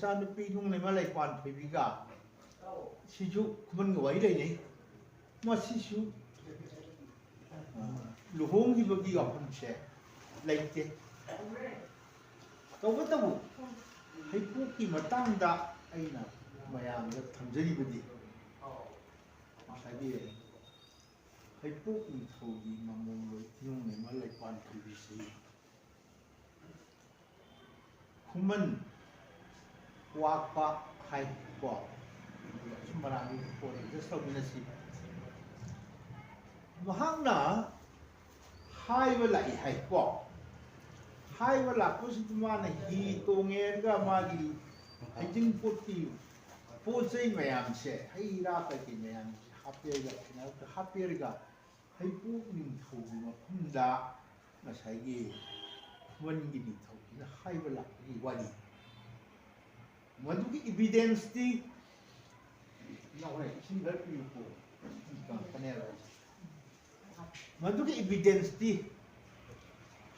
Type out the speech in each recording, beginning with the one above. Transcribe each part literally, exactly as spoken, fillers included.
ꯃꯆꯥꯅꯨꯄꯤ ꯅꯨꯡꯂꯩꯃ ꯂꯩꯄꯥꯟ ꯊꯣꯏꯕꯤꯒ ꯁꯤꯁꯨ ꯈꯨꯃꯟꯒ ꯋꯥꯔꯤ ꯂꯩꯅꯩ꯫ ꯃꯁꯤꯁꯨ, ꯑ, ꯂꯨꯍꯣꯡꯈꯤꯕꯒꯤ ꯋꯥꯐꯝꯁꯦ ꯂꯩꯇꯦ꯫ ꯇꯧꯕꯇꯕꯨ ꯍꯩꯄꯣꯛꯀꯤ ꯃꯇꯥꯡꯗ ꯑꯩꯅ ꯃꯌꯥꯝꯗ ꯊꯝꯖꯔꯤꯕꯗꯤ ꯉꯁꯥꯏꯒꯤ ꯍꯩꯄꯣꯛ ꯅꯤꯡꯊꯧꯒꯤ ꯃꯃꯣꯝꯂꯣꯏ ꯅꯨꯡꯂꯩꯃ ꯂꯩꯄꯥꯟ ꯊꯣꯏꯕꯤꯁꯤ ꯈꯨꯃꯟ ꯋꯥꯛꯄ ꯍꯥꯏ ꯀꯣ꯫ ꯑꯗꯨꯒ ꯑꯁꯨꯝ ꯃꯔꯥꯡꯒꯤ ꯄꯣꯠ adjust ꯇꯧꯃꯤꯟꯅꯁꯤ꯫ ꯃꯍꯥꯛꯅ ꯍꯥꯏꯕ ꯂꯥꯛꯏ ꯍꯥꯏ ꯀꯣ꯫ ꯍꯥꯏꯕ ꯂꯥꯛꯄꯁꯤꯗ ꯃꯥꯅ ꯍꯤ ꯇꯣꯡꯉꯦꯒ ꯃꯥꯒꯤ ꯍꯩꯖꯤꯡꯄꯣꯠꯀꯤ ꯄꯣꯠ ꯆꯩ ꯃꯌꯥꯝꯁꯦ, ꯍꯩ ꯔꯥ ꯀꯩꯀꯩ ꯃꯌꯥꯝꯁꯦ ꯍꯥꯞꯄꯦꯔꯒ, ꯐꯤꯅꯥꯏꯜꯗ ꯍꯥꯞꯄꯦꯔꯒ ꯍꯩꯄꯣꯛ ꯅꯤꯡꯊꯧꯒꯤ ꯃꯐꯝꯗ ꯉꯁꯥꯏꯒꯤ ꯈꯨꯃꯟꯒꯤ ꯅꯤꯡꯊꯧꯁꯤꯅ ꯍꯥꯏꯕ ꯂꯥꯛꯄꯒꯤ ꯋꯥꯔꯤ꯫ ꯃꯗꯨꯒꯤ evidence ꯇꯤ ꯏꯅꯥꯎ ꯍꯣꯏ ꯏꯁꯤꯡ ꯈꯔ ꯄꯤꯌꯨꯀꯣ꯫ ꯏꯁꯤꯡ ꯀꯪꯉꯛꯀꯅꯦꯕ꯫ ꯃꯗꯨꯒꯤ evidence ꯇꯤ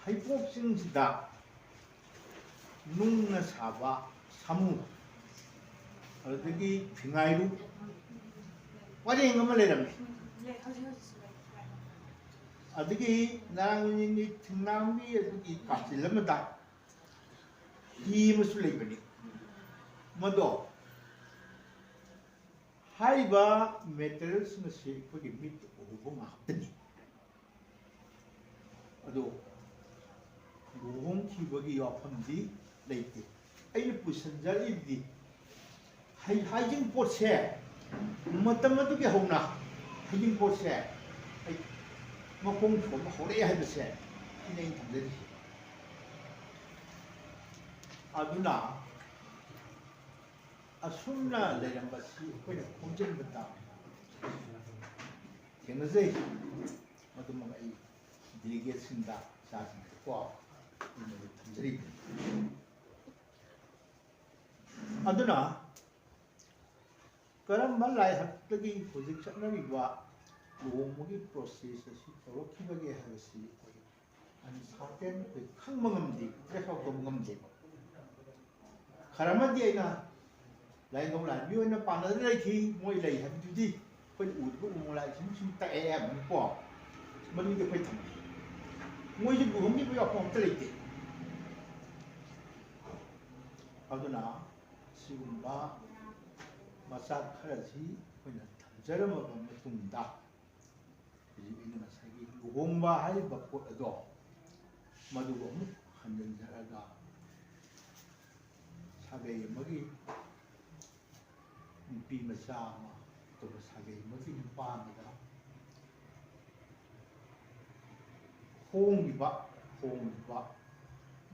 ꯍꯩꯄꯣꯛ ꯆꯤꯡꯁꯤꯗ ꯅꯨꯡꯅ ꯁꯥꯕ ꯁꯥꯃꯨ, ꯑꯗꯨꯗꯒꯤ ꯐꯤꯉꯥꯏꯔꯨ ꯄꯔꯦꯡ ꯑꯃ ꯂꯩꯔꯝꯃꯤ꯫ ꯑꯗꯒꯤ ꯅꯥꯔꯥꯡ ꯃꯅꯤꯡꯒꯤ ꯊꯤꯡꯅꯥꯡꯒꯤ ꯑꯗꯨꯒꯤ ꯀꯥꯆꯤꯜ ꯑꯃꯗ ꯍꯤ ꯑꯃꯁꯨ ꯂꯩꯕꯅꯤ꯫ ꯃꯗꯣ ꯍꯥꯏꯔꯤꯕ materials ꯁꯤꯡ ꯑꯁꯤ ꯑꯩꯈꯣꯏꯒꯤ ꯃꯤꯠꯇ ꯎꯕ ꯉꯥꯛꯇꯅꯤ꯫ ꯑꯗꯣ ꯂꯨꯍꯣꯡꯈꯤꯕꯒꯤ ꯋꯥꯐꯝꯗꯤ ꯂꯩꯇꯦ꯫ ꯑꯩꯅ ꯄꯨꯁꯤꯟꯖꯔꯤꯕꯗꯤ ꯍꯩ-, ꯍꯩꯖꯤꯡꯄꯣꯠꯁꯦ ꯃꯇꯝ ꯑꯗꯨꯒꯤ ꯍꯧꯅ ꯍꯩꯖꯤꯡꯄꯣꯠꯁꯦ ꯑꯩ ꯃꯈꯣꯡ ꯁꯣꯝꯕ ꯍꯧꯔꯛꯑꯦ ꯍꯥꯏꯕꯁꯦ ꯁꯤꯅꯤ ꯑꯩꯅ ꯊꯝꯖꯔꯤꯁꯦ꯫ ꯑꯗꯨꯅ ꯑꯁꯨꯝꯅ ꯂꯩꯔꯝꯕꯁꯤ ꯑꯩꯈꯣꯏꯅ ꯈꯣꯝꯖꯤꯟꯕꯗ ꯊꯦꯡꯅꯖꯩ꯫ ꯃꯗꯨꯃꯛ ꯑꯩ delegateꯁꯤꯡꯗ, ꯏꯆꯥꯁꯤꯡꯗꯀꯣ ꯑꯩꯅ ꯊꯝꯖꯔꯤꯕꯅꯤ꯫ ꯑꯗꯨꯅ ꯀꯔꯝꯕ ꯂꯥꯏꯍꯛꯇꯒꯤ ꯍꯧꯖꯤꯛ ꯆꯠꯅꯔꯤꯕ ꯂꯨꯍꯣꯡꯕꯒꯤ process ꯑꯁꯤ ꯇꯧꯔꯛꯈꯤꯕꯒꯦ ꯍꯥꯏꯕꯁꯤ ꯑꯩꯈꯣꯏ uncertain, ꯑꯩꯈꯣꯏ ꯈꯪꯕ ꯉꯝꯗꯦ, trace out ꯇꯧꯕ ꯉꯝꯗꯦꯕ꯫ ꯈꯔ ꯑꯃꯗꯤ ꯑꯩꯅ ꯂꯥꯏꯅꯤꯡꯊꯧ ꯂꯥꯏꯔꯦꯝꯕꯤ ꯑꯣꯏꯅ ꯄꯥꯟꯅꯗꯅ ꯂꯩꯈꯤ꯫ ꯃꯣꯏ ꯂꯩ ꯍꯥꯏꯕꯗꯨꯗꯤ ꯑꯩꯈꯣꯏꯅ ꯎꯗꯕ ꯎꯃꯪ ꯂꯥꯏꯁꯤꯡ ꯁꯨꯝ ꯇꯛꯑꯦ ꯍꯥꯏꯕꯅꯤꯀꯣ꯫ ꯃꯗꯨꯗꯤ ꯑꯩꯈꯣꯏ ꯊꯝꯈꯤ꯫ ꯃꯣꯏꯁꯨ ꯂꯨꯍꯣꯡꯈꯤꯕ ꯌꯥꯎꯐꯝ ꯑꯝꯇ ꯂꯩꯇꯦ꯫ ꯑꯗꯨꯅ ꯁꯤꯒꯨꯝꯕ ꯃꯆꯥꯛ ꯈꯔꯁꯤ ꯑꯩꯈꯣꯏꯅ ꯊꯝꯖꯔꯝꯃꯕ ꯃꯇꯨꯡꯗ, ꯍꯧꯖꯤꯛ ꯑꯩꯅ ꯉꯁꯥꯏꯒꯤ ꯂꯨꯍꯣꯡꯕ ꯍꯥꯏꯔꯤꯕ ꯄꯣꯠ ꯑꯗꯣ ꯃꯗꯨꯕꯨ ꯑꯃꯨꯛ ꯍꯟꯖꯤꯟꯖꯔꯒ, ꯁꯥꯒꯩ ꯑꯃꯒꯤ ꯅꯨꯄꯤ ꯃꯆꯥ ꯑꯃ ꯑꯇꯣꯞꯄ ꯁꯥꯒꯩ ꯑꯃꯒꯤ ꯅꯨꯄꯥ ꯑꯃꯗ ꯍꯣꯡꯂꯤꯕ, ꯍꯣꯡꯂꯤꯕ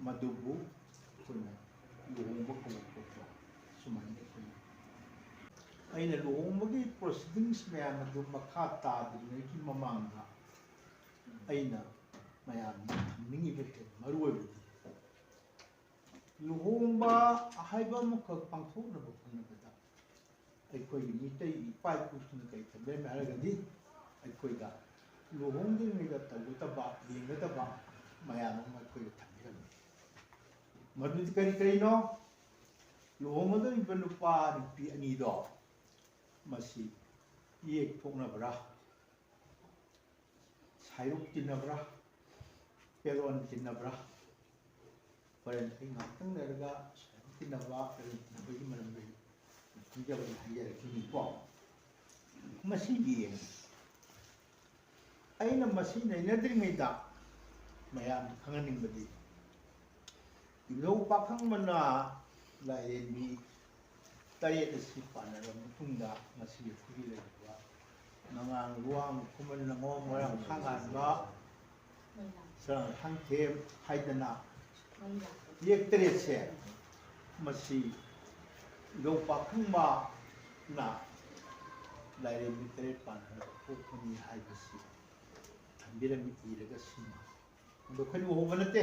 ꯃꯗꯨꯕꯨ ꯑꯩꯈꯣꯏꯅ ꯂꯨꯍꯣꯡꯕ ꯀꯧꯕ ꯈꯣꯠꯄ ꯁꯨꯃꯥꯏꯅ ꯑꯩꯈꯣꯏꯅ, ꯑꯩꯅ ꯂꯨꯍꯣꯡꯕꯒꯤ proceedings ꯃꯌꯥꯝ ꯑꯗꯨ ꯃꯈꯥ ꯇꯥꯗ꯭ꯔꯤꯉꯩꯒꯤ ꯃꯃꯥꯡꯗ ꯑꯩꯅ ꯃꯌꯥꯝꯗ ꯊꯝꯅꯤꯡꯉꯤꯕ ꯍꯦꯟꯅ ꯃꯔꯨ ꯑꯣꯏꯕꯗꯤ, ꯂꯨꯍꯣꯡꯕ ꯍꯥꯏꯕ ꯑꯃꯈꯛ ꯄꯥꯡꯊꯣꯛꯅꯕ ꯍꯣꯠꯅꯕꯗ ꯑꯩꯈꯣꯏꯒꯤ ꯃꯤꯇꯩꯒꯤ ꯏꯄꯥ ꯏꯄꯨꯁꯤꯡꯅ ꯀꯔꯤ ꯊꯝꯕꯤꯔꯝꯃꯤ ꯍꯥꯏꯔꯒꯗꯤ, ꯑꯩꯈꯣꯏꯗ ꯂꯨꯍꯣꯡꯗ꯭ꯔꯤꯉꯩꯗ ꯇꯧꯒꯗꯕ, ꯌꯦꯡꯒꯗꯕ ꯃꯌꯥꯝ ꯑꯃ ꯑꯩꯈꯣꯏꯗ ꯊꯝꯕꯤꯔꯝꯃꯤ꯫ ꯃꯗꯨꯗꯤ ꯀꯔꯤ ꯀꯔꯤꯅꯣ? ꯂꯨꯍꯣꯡꯒꯗꯧꯔꯤꯕ ꯅꯨꯄꯥ ꯅꯨꯄꯤ ꯑꯅꯤꯗꯣ, ꯃꯁꯤ ꯏꯌꯦꯛ ꯊꯣꯛꯅꯕ꯭ꯔꯥ, ꯁꯥꯏꯔꯨꯛ ꯇꯤꯟꯅꯕ꯭ꯔꯥ, ꯄꯦꯔꯣꯟ ꯇꯤꯟꯅꯕ꯭ꯔꯥ? ꯍꯣꯔꯦꯟ ꯑꯩ ꯉꯥꯏꯍꯥꯛꯇꯪ ꯂꯩꯔꯒ ꯁꯥꯏꯔꯨꯛ ꯇꯤꯟꯅꯕ, ꯄꯦꯔꯣꯟ ꯇꯤꯟꯅꯕꯒꯤ ꯃꯔꯝꯗ ꯑꯩ ꯈꯪꯖꯕꯗꯤ ꯍꯥꯏꯖꯔꯛꯈꯤꯅꯤꯀꯣ꯫ ꯃꯁꯤꯒꯤ ꯑꯩꯅ ꯃꯁꯤ ꯅꯩꯅꯗ꯭ꯔꯤꯉꯩꯗ ꯃꯌꯥꯝꯗ ꯈꯪꯍꯟꯅꯤꯡꯕꯗꯤ, ꯏꯕꯨꯙꯧ ꯄꯥꯈꯪꯕꯅ ꯂꯥꯏꯔꯦꯝꯕꯤ ꯇꯔꯦꯠ ꯑꯁꯤ ꯄꯥꯟꯅꯔꯕ ꯃꯇꯨꯡꯗ ꯉꯁꯤ ꯑꯩꯈꯣꯏꯒꯤ ꯂꯩꯔꯤꯕ ꯅꯉꯥꯡ, ꯂꯨꯋꯥꯡ, ꯈꯨꯃꯟ, ꯂꯝꯉꯥꯎ, ꯃꯣꯏꯔꯥꯡ, ꯊꯥꯡꯒꯥꯟꯕ, ꯁꯔꯥꯡ, ꯊꯥꯡꯊꯦꯝ ꯍꯥꯏꯗꯅ ꯏꯌꯦꯛ ꯇꯔꯦꯠꯁꯦ, ꯃꯁꯤ ꯏꯙꯧ ꯄꯥꯈꯪꯕꯅ ꯂꯥꯏꯔꯦꯝꯕꯤ ꯇꯔꯦꯠ ꯄꯥꯟꯅꯔꯒ ꯄꯣꯛꯄꯅꯤ ꯍꯥꯏꯕꯁꯤ ꯊꯝꯕꯤꯔꯝꯃꯤ, ꯏꯔꯒ ꯁꯤꯃ꯫ ꯑꯗꯣ ꯑꯩꯈꯣꯏꯅ ꯎꯍꯧꯕ ꯅꯠꯇꯦ꯫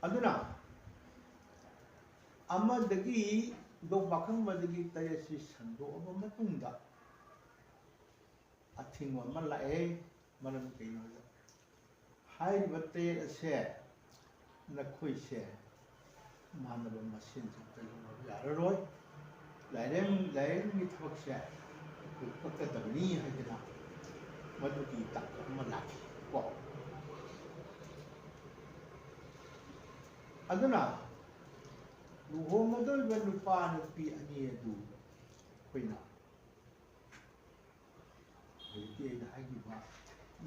ꯑꯗꯨꯅ ꯑꯃꯗꯒꯤ ꯏꯙꯧ ꯄꯥꯈꯪꯕꯗꯒꯤ ꯇꯔꯦꯠꯁꯤ ꯁꯟꯗꯣꯛꯑꯕ ꯃꯇꯨꯡꯗ ꯑꯊꯤꯡꯕ ꯑꯃ ꯂꯥꯛꯑꯦ꯫ ꯃꯔꯝ ꯀꯩꯅꯣꯗ, ꯍꯥꯏꯔꯤꯕ ꯇꯔꯦꯠ ꯑꯁꯦ ꯅꯈꯣꯏꯁꯦ ꯃꯥꯟꯅꯕ ꯃꯁꯦꯟꯁꯦ ꯑꯝꯇ ꯂꯧꯅꯕ ꯌꯥꯔꯔꯣꯏ꯫ ꯂꯥꯏꯔꯦꯝ ꯂꯥꯏꯔꯦꯝꯒꯤ ꯊꯕꯛꯁꯦ ꯑꯩꯈꯣꯏ ꯀꯛꯀꯗꯕꯅꯤ ꯍꯥꯏꯗꯅ ꯃꯗꯨꯒꯤ ꯇꯥꯡꯀꯛ ꯑꯃ ꯂꯥꯛꯈꯤ ꯀꯣ꯫ ꯑꯗꯨꯅ ꯂꯨꯍꯣꯡꯒꯗꯧꯔꯤꯕ ꯅꯨꯄꯥ ꯅꯨꯄꯤ ꯑꯅꯤ ꯑꯗꯨ ꯑꯩꯈꯣꯏꯅ ꯍꯧꯖꯤꯛꯀꯤ ꯑꯩꯅ ꯍꯥꯏꯈꯤꯕ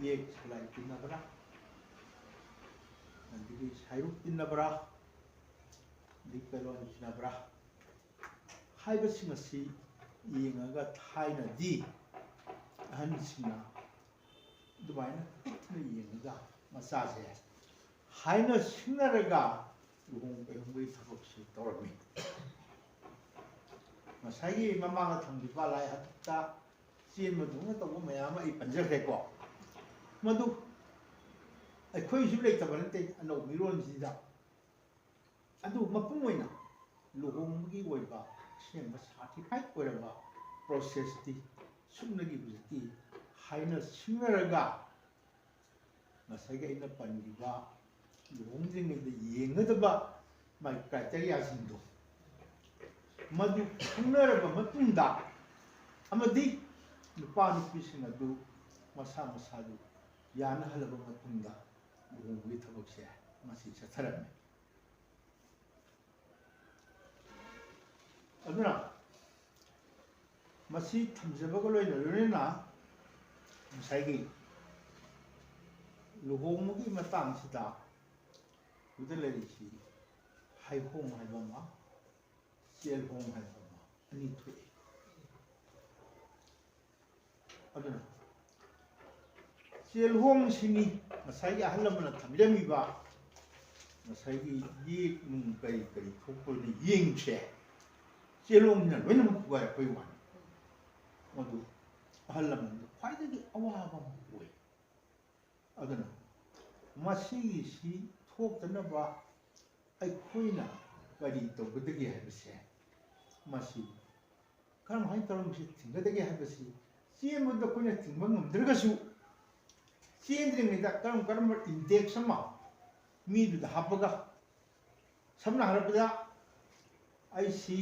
ꯌꯦꯛ ꯁꯂꯥꯏ ꯇꯤꯟꯅꯕ꯭ꯔꯥ, ꯑꯗꯒꯤ ꯁꯥꯏꯔꯨꯛ ꯇꯤꯟꯅꯕ꯭ꯔꯥ, ꯑꯗꯒꯤ ꯀꯩꯔꯣꯟ ꯇꯤꯟꯅꯕ꯭ꯔꯥ ꯍꯥꯏꯕꯁꯤꯡ ꯑꯁꯤ ꯌꯦꯡꯉꯒ ꯊꯥꯏꯅꯗꯤ ꯑꯍꯟꯁꯤꯡꯅ ꯑꯗꯨꯃꯥꯏꯅ ꯀꯨꯞꯅ ꯌꯦꯡꯉꯒ ꯃꯆꯥꯁꯦ ꯍꯥꯏꯅ ꯁꯤꯡꯅꯔꯒ ꯂꯨꯍꯣꯡ ꯀꯩꯍꯣꯡꯕꯒꯤ ꯊꯕꯛꯁꯤ ꯇꯧꯔꯝꯃꯤ꯫ ꯉꯁꯥꯏꯒꯤ ꯃꯃꯥꯡꯗ ꯊꯝꯈꯤꯕ ꯂꯥꯏ ꯍꯥꯇꯛꯇ ꯆꯦꯟꯕꯗꯧꯅ ꯇꯧꯕ ꯃꯌꯥꯝ ꯑꯃ ꯑꯩ ꯄꯟꯖꯈ꯭ꯔꯦꯀꯣ꯫ ꯃꯗꯨ ꯑꯩꯈꯣꯏꯁꯨ ꯂꯩꯇꯕ ꯅꯠꯇꯦ ꯑꯅꯧꯕ ꯃꯤꯔꯣꯟꯁꯤꯗ꯫ ꯑꯗꯨ ꯃꯄꯨꯡ ꯑꯣꯏꯅ ꯂꯨꯍꯣꯡꯕꯒꯤ ꯑꯣꯏꯕ ꯑꯁꯦꯡꯕ ꯁꯥꯔꯇꯤꯐꯥꯏꯠ ꯑꯣꯏꯔꯕ ꯄ꯭ꯔꯣꯁꯦꯁꯇꯤ ꯁꯨꯞꯅꯒꯤ ꯍꯧꯖꯤꯛꯇꯤ ꯍꯥꯏꯅ ꯁꯤꯡꯅꯔꯒ ꯉꯁꯥꯏꯒꯤ ꯑꯩꯅ ꯄꯟꯈꯤꯕ ꯂꯨꯍꯣꯡꯗ꯭ꯔꯤꯉꯩꯗ ꯌꯦꯡꯒꯗꯕ ꯃꯥꯒꯤ ꯀ꯭ꯔꯥꯏꯇꯦꯔꯤꯌꯥꯁꯤꯡꯗꯣ ꯃꯗꯨ ꯈꯪꯅꯔꯕ ꯃꯇꯨꯡꯗ ꯑꯃꯗꯤ ꯅꯨꯄꯥ ꯅꯨꯄꯤꯁꯤꯡ ꯑꯗꯨ ꯃꯁꯥ ꯃꯁꯥꯗꯨ ꯌꯥꯅꯍꯜꯂꯕ ꯃꯇꯨꯡꯗ ꯂꯨꯍꯣꯡꯕꯒꯤ ꯊꯕꯛꯁꯦ ꯃꯁꯤ ꯆꯠꯊꯔꯝꯃꯤ꯫ ꯑꯗꯨꯅ ꯃꯁꯤ ꯊꯝꯖꯕꯒ ꯂꯣꯏꯅ ꯂꯣꯏꯅꯅ ꯉꯁꯥꯏꯒꯤ ꯂꯨꯍꯣꯡꯕꯒꯤ ꯃꯇꯥꯡꯁꯤꯗ ꯍꯧꯖꯤꯛ ꯂꯩꯔꯤꯁꯤ ꯍꯩꯍꯣꯡ ꯍꯥꯏꯕ ꯑꯃ, ꯆꯦꯜꯍꯣꯡ ꯍꯥꯏꯕ ꯑꯃ ꯑꯅꯤ ꯊꯣꯛꯏ꯫ ꯑꯗꯨꯅ ꯆꯦꯜꯍꯣꯡꯁꯤꯅꯤ ꯉꯁꯥꯏꯒꯤ ꯑꯍꯜ ꯂꯃꯟꯅ ꯊꯝꯕꯤꯔꯝꯃꯤꯕ ꯉꯁꯥꯏꯒꯤ ꯌꯦꯛ ꯅꯨꯡ ꯀꯔꯤ ꯀꯔꯤ ꯊꯣꯛꯄꯅ ꯌꯦꯡꯁꯦ꯫ ꯆꯦꯜꯍꯣꯡꯁꯤꯅ ꯂꯣꯏꯅꯃꯛ ꯊꯨꯒꯥꯏꯔꯛꯄꯩ ꯋꯥꯅꯤ꯫ ꯃꯗꯨ ꯑꯍꯜ ꯂꯃꯟꯗ ꯈ꯭ꯋꯥꯏꯗꯒꯤ ꯑꯋꯥꯕ ꯑꯃ ꯑꯣꯏ꯫ ꯑꯗꯨꯅ ꯃꯁꯤꯒꯤꯁꯤ ꯊꯣꯛꯇꯅꯕ ꯑꯩꯈꯣꯏꯅ ꯀꯔꯤ ꯇꯧꯒꯗꯒꯦ ꯍꯥꯏꯕꯁꯦ, ꯃꯁꯤ ꯀꯔꯝ ꯍꯥꯏꯅ ꯇꯧꯔꯒ ꯃꯁꯤ ꯊꯤꯡꯒꯗꯒꯦ ꯍꯥꯏꯕꯁꯤ ꯆꯦꯟꯕꯗ ꯑꯩꯈꯣꯏꯅ ꯊꯤꯡꯕ ꯉꯝꯗ꯭ꯔꯒꯁꯨ ꯆꯦꯟꯗ꯭ꯔꯤꯉꯩꯗ ꯀꯔꯝ ꯀꯔꯝꯕ ꯏꯟꯗꯦꯛꯁ ꯑꯃ ꯃꯤꯗꯨꯗ ꯍꯥꯞꯄꯒ ꯁꯝꯅ ꯍꯥꯏꯔꯕꯗ, ꯑꯩꯁꯤ,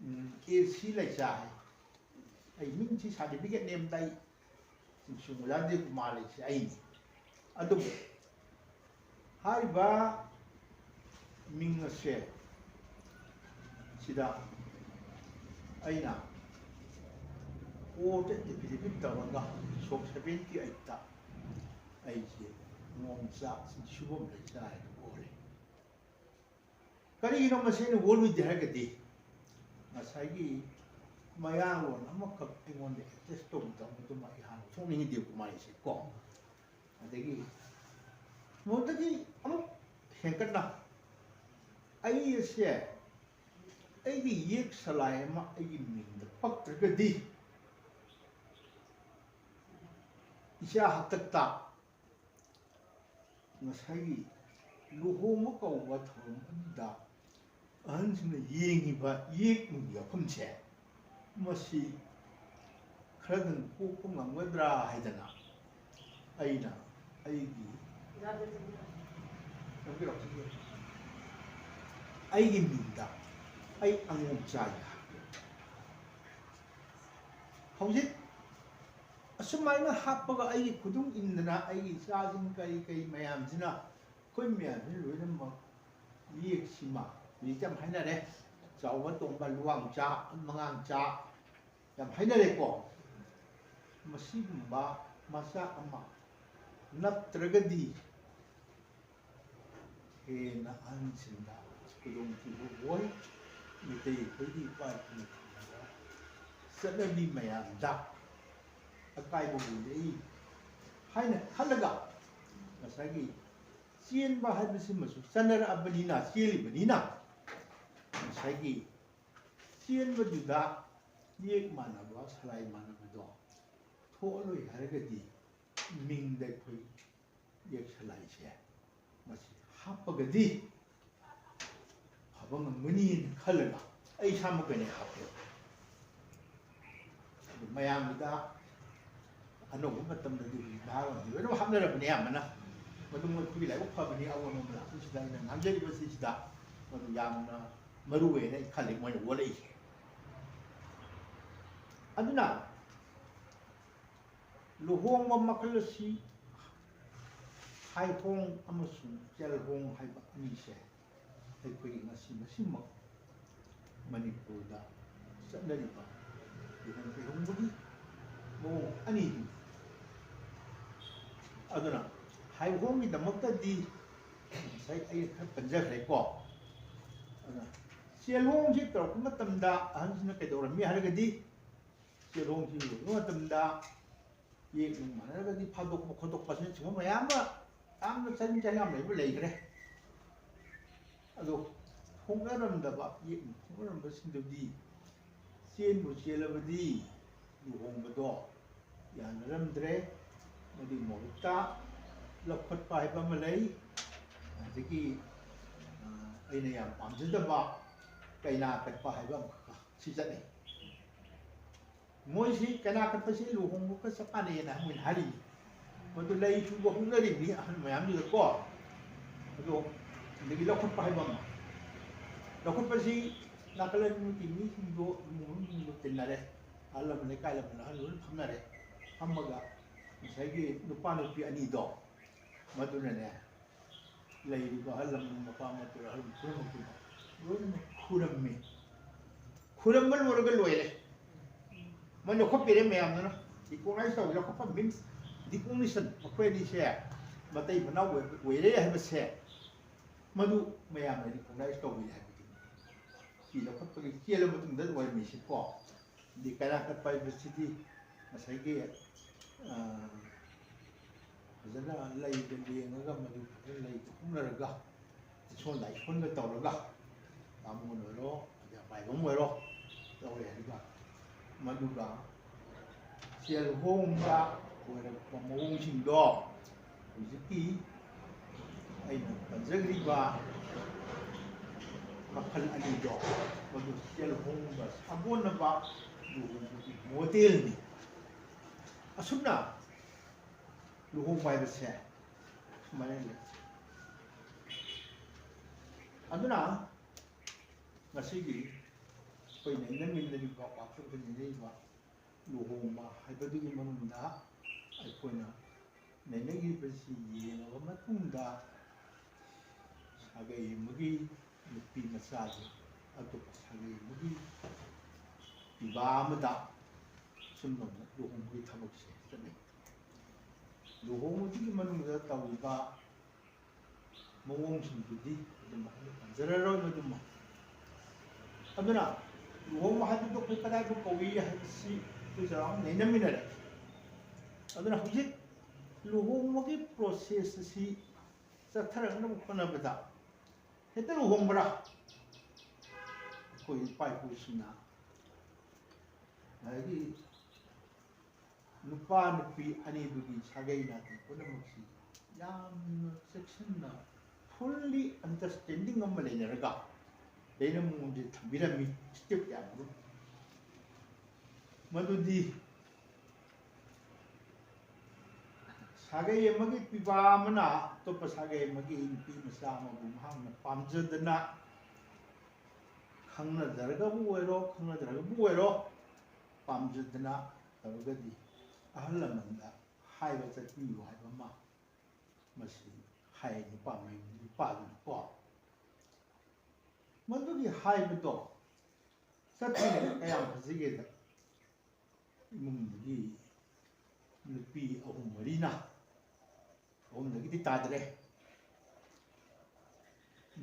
ꯎꯝ, ꯑꯦ ꯁꯤ ꯂꯩꯆꯥ ꯍꯥꯏ꯫ ꯑꯩ ꯃꯤꯡꯁꯤ ꯁꯥꯔꯇꯤꯐꯤꯀꯦꯠ ꯅꯦꯝꯗ ꯑꯩ ꯁꯨꯡꯒꯨꯂꯥ ꯗꯦꯕꯀꯨꯃꯥꯔ ꯂꯩꯁꯦ ꯑꯩꯅꯤ꯫ ꯑꯗꯨꯕꯨ ꯍꯥꯏꯔꯤꯕ ꯃꯤꯡ ꯑꯁꯦ ꯁꯤꯗ ꯑꯩꯅ ꯀꯣꯔꯠꯇ ꯑꯦꯐꯤꯗꯦꯕꯤꯠ ꯇꯧꯔꯒ ꯁꯣꯛ ꯁꯚꯦꯟꯇꯤ ꯑꯩꯠꯇ ꯑꯩꯁꯦ ꯃꯣꯡꯆꯥ ꯁꯨꯐꯝ ꯂꯩꯆꯥ ꯍꯥꯏꯅ ꯑꯣꯜꯂꯦ꯫ ꯀꯔꯤꯒꯤꯅꯣ ꯃꯁꯤ ꯑꯩꯅ ꯑꯣꯜꯂꯨꯗꯦ ꯍꯥꯏꯔꯒꯗꯤ, ꯉꯁꯥꯏꯒꯤ ꯃꯌꯥꯡꯂꯣꯟ ꯑꯃꯈꯛ ꯑꯩꯉꯣꯟꯗ ꯑꯦꯇꯦꯁ ꯇꯧꯕ ꯇꯧꯕꯗꯨꯃ ꯑꯩ ꯍꯥꯟꯅ ꯊꯣꯛꯅꯤꯡꯉꯤꯗꯦꯕ ꯃꯥꯏꯁꯦ ꯀꯣ꯫ ꯑꯗꯒꯤ ꯃꯗꯨꯗꯒꯤ ꯑꯃꯨꯛ ꯍꯦꯟꯒꯠꯅ ꯑꯩ ꯑꯁꯦ ꯑꯩꯒꯤ ꯌꯦꯛ ꯁꯂꯥꯏ ꯑꯃ ꯑꯩꯒꯤ ꯃꯤꯡꯗ ꯄꯛꯇ꯭ꯔꯒꯗꯤ ꯏꯆꯥ ꯍꯥꯛꯇꯛꯇ ꯉꯁꯥꯏꯒꯤ ꯂꯨꯍꯣꯡꯕ ꯀꯧꯕ ꯊꯧꯔꯝ ꯑꯗꯨꯗ ꯑꯍꯟꯁꯤꯡꯅ ꯌꯦꯡꯉꯤꯕ ꯌꯦꯛ ꯅꯨꯡ ꯌꯥꯎꯐꯝꯁꯦ, ꯃꯁꯤ ꯈꯔꯗꯪ ꯀꯣꯛꯄ ꯉꯝꯒꯗ꯭ꯔꯥ ꯍꯥꯏꯗꯅ ꯑꯩꯅ ꯑꯩꯒꯤ ꯑꯩꯒꯤ ꯃꯤꯡꯗ ꯑꯩ ꯑꯉꯣꯝ ꯆꯥꯏ ꯍꯥꯏꯕ꯫ ꯍꯧꯖꯤꯛ ꯑꯁꯨꯃꯥꯏꯅ ꯍꯥꯞꯄꯒ ꯑꯩꯒꯤ ꯈꯨꯗꯨꯡ ꯏꯟꯗꯅ ꯑꯩꯒꯤ ꯏꯆꯥꯁꯤꯡ ꯀꯔꯤ ꯀꯔꯤ ꯃꯌꯥꯝꯁꯤꯅ, ꯑꯩꯈꯣꯏ ꯃꯌꯥꯝꯁꯤꯅ ꯂꯣꯏꯅꯃꯛ ꯌꯦꯛꯁꯤꯃ ꯍꯧꯖꯤꯛꯇꯤ ꯌꯥꯝ ꯍꯥꯏꯅꯔꯦ, ꯆꯥꯎꯕ ꯇꯣꯝꯕ, ꯂꯨꯋꯥꯡꯆꯥ, ꯃꯉꯥꯡꯆꯥ ꯌꯥꯝ ꯍꯥꯏꯅꯔꯦꯀꯣ꯫ ꯃꯁꯤꯒꯨꯝꯕ ꯃꯆꯥꯛ ꯑꯃ ꯅꯞꯇ꯭ꯔꯒꯗꯤ ꯍꯦꯟꯅ ꯑꯍꯟꯁꯤꯡꯗ ꯈꯨꯗꯣꯡꯊꯤꯕ ꯑꯣꯏ꯫ ꯃꯤꯇꯩ ꯑꯩꯈꯣꯏꯒꯤ ꯏꯄꯥ ꯏꯄꯨꯅ ꯊꯝꯂꯝꯕ ꯆꯠꯅꯕꯤ ꯃꯌꯥꯝꯗ ꯑꯀꯥꯏꯕ ꯑꯣꯏꯔꯛꯏ ꯍꯥꯏꯅ ꯈꯜꯂꯒ, ꯉꯁꯥꯏꯒꯤ ꯆꯦꯟꯕ ꯍꯥꯏꯕꯁꯤꯃꯁꯨ ꯆꯠꯅꯔꯛꯑꯕꯅꯤꯅ, ꯆꯦꯜꯂꯤꯕꯅꯤꯅ, ꯉꯁꯥꯏꯒꯤ ꯆꯦꯟꯕꯗꯨꯗ ꯌꯦꯛ ꯃꯥꯟꯅꯕ, ꯁꯂꯥꯏ ꯃꯥꯟꯅꯕꯗꯣ ꯊꯣꯛꯍꯜꯂꯣꯏ ꯍꯥꯏꯔꯒꯗꯤ ꯃꯤꯡꯗ ꯑꯩꯈꯣꯏ ꯌꯦꯛ ꯁꯂꯥꯏꯁꯦ ꯃꯁꯤ ꯍꯥꯞꯄꯒꯗꯤ ꯐꯕ ꯉꯝꯒꯅꯤꯅ ꯈꯜꯂꯒ ꯑꯩ ꯏꯁꯥꯃꯛ ꯀꯩꯅ ꯍꯥꯞꯄꯦ꯫ ꯑꯗꯨ ꯃꯌꯥꯝꯒꯤꯗ ꯑꯅꯧꯕ ꯃꯇꯝꯗꯗꯤ ꯍꯧꯖꯤꯛ ꯅꯍꯥꯔꯣꯜꯁꯤ ꯂꯣꯏꯅꯃꯛ ꯍꯥꯞꯅꯔꯕꯅꯤ ꯑꯌꯥꯝꯕꯅ꯫ ꯃꯗꯨ ꯃꯣꯏ ꯑꯩꯈꯣꯏꯒꯤ ꯂꯥꯏꯕꯛ ꯐꯕꯅꯤ꯫ ꯑꯑꯣꯟꯕ ꯂꯥꯛꯄꯁꯤꯗ ꯑꯩꯅ ꯉꯥꯡꯖꯔꯤꯕꯁꯤꯗ ꯃꯗꯨ ꯌꯥꯝꯅ ꯃꯔꯨ ꯑꯣꯏꯅ ꯑꯩ ꯈꯜꯂꯤ ꯃꯣꯏꯅ ꯑꯣꯜꯂꯛꯏꯁꯦ꯫ ꯑꯗꯨꯅ ꯂꯨꯍꯣꯡꯕ ꯃꯈꯜ ꯑꯁꯤ ꯍꯥꯏꯍꯣꯡ ꯑꯃꯁꯨꯡ ꯆꯦꯜꯍꯣꯡ ꯍꯥꯏꯕ ꯑꯅꯤꯁꯦ ꯑꯩꯈꯣꯏꯒꯤ ꯉꯁꯤ ꯃꯁꯤꯃꯛ ꯃꯅꯤꯄꯨꯔꯗ ꯆꯠꯅꯔꯤꯕ ꯂꯨꯍꯣꯡ ꯀꯩꯍꯣꯡꯕꯒꯤ ꯃꯑꯣꯡ ꯑꯅꯤꯗꯨꯅꯤ꯫ ꯑꯗꯨꯅ ꯍꯥꯏꯍꯣꯡꯒꯤꯗꯃꯛꯇꯗꯤ ꯉꯁꯥꯏ ꯑꯩꯅ ꯈꯔ ꯄꯟꯖꯈ꯭ꯔꯦꯀꯣ꯫ ꯑꯗꯨꯅ ꯆꯦꯜꯍꯣꯡꯁꯤ ꯇꯧꯔꯛꯄ ꯃꯇꯝꯗ ꯑꯍꯟꯁꯤꯅ ꯀꯩꯗꯧꯔꯝꯃꯤ ꯍꯥꯏꯔꯒꯗꯤ, ꯆꯦꯜꯍꯣꯡꯁꯤ ꯂꯣꯏꯕ ꯃꯇꯝꯗ ꯌꯦꯛ ꯅꯨꯡ ꯃꯥꯟꯅꯔꯒꯗꯤ ꯐꯥꯗꯣꯛꯄ ꯈꯣꯠꯇꯣꯛꯄ ꯑꯁꯤꯅꯆꯤꯡꯕ ꯃꯌꯥꯝ ꯑꯃ ꯌꯥꯝꯅ ꯆꯍꯤ ꯆꯍꯤ ꯌꯥꯝ ꯂꯩꯕ ꯂꯩꯈ꯭ꯔꯦ꯫ ꯑꯗꯣ ꯍꯣꯡꯅꯔꯝꯗꯕ, ꯌꯦꯛ ꯅꯨꯡ ꯍꯣꯡꯅꯔꯝꯕꯁꯤꯡꯗꯨꯗꯤ ꯆꯦꯟꯕꯨ ꯆꯦꯜꯂꯕꯗꯤ ꯂꯨꯍꯣꯡꯕꯗꯣ ꯌꯥꯅꯔꯝꯗ꯭ꯔꯦ꯫ ꯃꯗꯨꯒꯤ ꯃꯍꯨꯠꯇ ꯂꯧꯈꯠꯄ ꯍꯥꯏꯕ ꯑꯃ ꯂꯩ꯫ ꯑꯗꯒꯤ, ꯑ, ꯑꯩꯅ ꯌꯥꯝ ꯄꯥꯝꯖꯗꯕ ꯀꯩꯅꯥ ꯀꯠꯄ ꯍꯥꯏꯕ ꯑꯃꯈꯛ ꯁꯤ ꯆꯠꯅꯩ꯫ ꯃꯣꯏꯁꯤ ꯀꯩꯅꯥ ꯀꯠꯄꯁꯤ ꯂꯨꯍꯣꯡꯕꯒ ꯆꯞ ꯃꯥꯟꯅꯩꯅ ꯃꯣꯏꯅ ꯍꯥꯏꯔꯤꯅꯤ꯫ ꯃꯗꯨ ꯂꯩ ꯁꯨꯕ ꯍꯧꯅꯔꯤꯕꯅꯤ ꯑꯍꯜ ꯃꯌꯥꯝꯗꯨꯗꯀꯣ꯫ ꯑꯗꯣ ꯑꯗꯒꯤ ꯂꯧꯈꯠꯄ ꯍꯥꯏꯕ ꯑꯃ, ꯂꯧꯈꯠꯄꯁꯤ ꯅꯥꯀꯜ ꯑꯅꯤꯃꯛꯀꯤ ꯃꯤꯁꯤꯡꯗꯣ, ꯏꯃꯨꯡ ꯃꯅꯨꯡꯁꯤꯡꯗꯣ ꯇꯤꯟꯅꯔꯦ, ꯑꯍꯜ ꯂꯃꯟ, ꯂꯩꯀꯥꯏ ꯂꯃꯟ ꯑꯍꯜ ꯂꯣꯏꯅ ꯐꯝꯅꯔꯦ꯫ ꯐꯝꯃꯒ ꯉꯁꯥꯏꯒꯤ ꯅꯨꯄꯥ ꯅꯨꯄꯤ ꯑꯅꯤꯗꯣ ꯃꯗꯨꯅꯅꯦ, ꯂꯩꯔꯤꯕ ꯑꯍꯜ ꯂꯃꯟ, ꯃꯄꯥ ꯃꯄꯨ, ꯑꯍꯜ ꯄꯨꯝꯅꯃꯛꯇꯨꯅ ꯂꯣꯏꯅꯃꯛ ꯈꯨꯔꯝꯃꯤ꯫ ꯈꯨꯔꯝꯕ ꯂꯣꯏꯔꯒ ꯂꯣꯏꯔꯦ꯫ ꯃꯣꯏ ꯂꯧꯈꯠꯄꯤꯔꯦ ꯃꯌꯥꯝꯗꯨꯅ꯫ Recognize ꯇꯧꯕ, ꯂꯧꯈꯠꯄ means recognition꯫ ꯃꯈꯣꯏ ꯑꯅꯤꯁꯦ ꯃꯇꯩ ꯃꯅꯥꯎ ꯑꯣꯏ-, ꯑꯣꯏꯔꯦ ꯍꯥꯏꯕꯁꯦ ꯃꯗꯨ ꯃꯌꯥꯝꯅ recognize ꯇꯧꯕꯤꯔꯦ ꯍꯥꯏꯕꯗꯨꯅꯤ꯫ ꯁꯤ ꯂꯧꯈꯠꯄꯒꯤ ꯆꯦꯜꯂ ꯃꯇꯨꯡꯗ ꯑꯣꯏꯔꯝꯃꯤꯁꯤꯀꯣ꯫ ꯑꯗꯩ ꯀꯩꯅꯥ ꯀꯠꯄ ꯍꯥꯏꯕꯁꯤꯗꯤ ꯉꯁꯥꯏꯒꯤ, ꯑ, ꯐꯖꯅ ꯂꯩꯗ ꯂꯦꯡꯉꯒ, ꯃꯗꯨ ꯐꯖꯅ ꯂꯩꯗ ꯍꯨꯝꯅꯔꯒ, ꯏꯁꯣꯟ ꯂꯥꯏꯁꯣꯟꯒ ꯇꯧꯔꯒ, ꯕꯥꯃꯣꯟ ꯑꯣꯏꯔꯣ, ꯑꯗꯩ ꯃꯥꯏꯕꯝ ꯑꯣꯏꯔꯣ, ꯇꯧꯔꯦ꯫ ꯑꯗꯨꯒ ꯃꯗꯨꯒ ꯆꯦꯜꯍꯣꯡꯗ ꯑꯣꯏꯔꯛꯄ ꯃꯑꯣꯡꯁꯤꯡꯗꯣ ꯍꯧꯖꯤꯛꯀꯤ ꯑꯩꯅ ꯄꯟꯖꯈ꯭ꯔꯤꯕ ꯃꯈꯜ ꯑꯅꯤꯗꯣ, ꯃꯗꯨ ꯆꯦꯜꯍꯣꯡꯕ ꯁꯥꯒꯣꯟꯅꯕ ꯂꯨꯍꯣꯡꯕꯒꯤ ꯃꯣꯗꯦꯜꯅꯤ꯫ ꯑꯁꯨꯝꯅ ꯂꯨꯍꯣꯡꯕ ꯍꯥꯏꯕꯁꯦ ꯁꯨꯃꯥꯏꯅ ꯂꯩ꯫ ꯑꯗꯨꯅ ꯉꯁꯤꯒꯤ ꯑꯩꯈꯣꯏ ꯅꯩꯅꯃꯤꯟꯅꯔꯤꯕ, ꯄꯥꯛꯊꯣꯛꯇ ꯅꯩꯅꯔꯤꯕ ꯂꯨꯍꯣꯡꯕ ꯍꯥꯏꯕꯗꯨꯒꯤ ꯃꯅꯨꯡꯗ ꯑꯩꯈꯣꯏꯅ ꯅꯩꯅꯔꯤꯕꯁꯤ ꯌꯦꯡꯂꯕ ꯃꯇꯨꯡꯗ, ꯁꯥꯒꯩ ꯑꯃꯒꯤ ꯅꯨꯄꯤ ꯃꯆꯥꯁꯦ ꯑꯇꯣꯞꯄ ꯁꯥꯒꯩ ꯑꯃꯒꯤ ꯄꯤꯕꯥ ꯑꯃꯗ ꯁꯨꯝ ꯂꯨꯍꯣꯡꯕꯒꯤ ꯊꯕꯛꯁꯦ ꯆꯠꯅꯩ꯫ ꯂꯨꯍꯣꯡꯕꯗꯨꯒꯤ ꯃꯅꯨꯡꯗ ꯇꯧꯔꯤꯕ ꯃꯑꯣꯡꯁꯤꯡꯗꯨꯗꯤ ꯑꯗꯨꯝ ꯑꯩꯅ ꯄꯟꯖꯔꯔꯣꯏ ꯃꯗꯨꯃ꯫ ꯑꯗꯨꯅ ꯂꯨꯍꯣꯡꯕ ꯍꯥꯏꯕꯗꯨ ꯑꯩꯈꯣꯏ ꯀꯗꯥꯏꯕꯨ ꯀꯧꯏ ꯍꯥꯏꯕꯁꯤ ꯑꯩꯈꯣꯏ ꯆꯥꯎꯔꯥꯛꯅ ꯅꯩꯅꯃꯤꯟꯅꯔꯦ꯫ ꯑꯗꯨꯅ ꯍꯧꯖꯤꯛ ꯂꯨꯍꯣꯡꯕꯒꯤ ꯄ꯭ꯔꯣꯁꯦꯁ ꯑꯁꯤ ꯆꯠꯊꯔꯛꯅꯕ ꯍꯣꯠꯅꯕꯗ ꯍꯦꯛꯇ ꯂꯨꯍꯣꯡꯕ꯭ꯔꯥ? ꯑꯩꯈꯣꯏ ꯏꯄꯥ ꯏꯄꯨꯁꯤꯡꯅ ꯑꯗꯒꯤ ꯅꯨꯄꯥ ꯅꯨꯄꯤ ꯑꯅꯤꯗꯨꯒꯤ ꯁꯥꯒꯩ ꯅꯥꯇꯩ ꯄꯨꯝꯅꯃꯛꯁꯤ ꯌꯥꯝꯅ ꯆꯦꯛꯁꯤꯟꯅ, ꯐꯨꯜꯂꯤ ꯑꯟꯗꯔꯁ꯭ꯇꯦꯟꯗꯤꯡ ꯑꯃ ꯂꯩꯅꯔꯒ ꯂꯩꯅ ꯃꯑꯣꯡꯁꯦ ꯊꯝꯕꯤꯔꯝꯃꯤ ꯁ꯭ꯇꯦꯞ ꯀꯌꯥꯃꯔꯨꯝ꯫ ꯃꯗꯨꯗꯤ ꯁꯥꯒꯩ ꯑꯃꯒꯤ ꯄꯤꯕꯥ ꯑꯃꯅ ꯑꯇꯣꯞꯄ ꯁꯥꯒꯩ ꯑꯃꯒꯤ ꯅꯨꯄꯤ ꯃꯆꯥ ꯑꯃꯕꯨ ꯃꯍꯥꯛꯅ ꯄꯥꯝꯖꯗꯅ, ꯈꯪꯅꯖꯔꯒꯕꯨ ꯑꯣꯏꯔꯣ, ꯈꯪꯅꯗ꯭ꯔꯒꯕꯨ ꯑꯣꯏꯔꯣ, ꯄꯥꯝꯖꯗꯅ ꯇꯧꯔꯒꯗꯤ ꯑꯍꯜ ꯂꯃꯟꯗ ꯍꯥꯏꯕ ꯆꯠꯄꯤꯌꯨ ꯍꯥꯏꯕ ꯑꯃ ꯃꯁꯤ ꯍꯥꯏ ꯅꯨꯄꯥ ꯃꯌꯨꯝ ꯅꯨꯄꯥꯗꯨꯅꯀꯣ꯫ ꯃꯗꯨꯒꯤ ꯍꯥꯏꯕꯗꯣ ꯆꯠꯇ꯭ꯔꯤꯉꯩꯗ ꯀꯌꯥꯝ ꯐꯖꯒꯦꯗ, ꯏꯃꯨꯡꯗꯨꯒꯤ ꯅꯨꯄꯤ ꯑꯍꯨꯝ ꯃꯔꯤꯅ, ꯑꯍꯨꯝꯗꯒꯤꯗꯤ ꯇꯥꯗ꯭ꯔꯦ,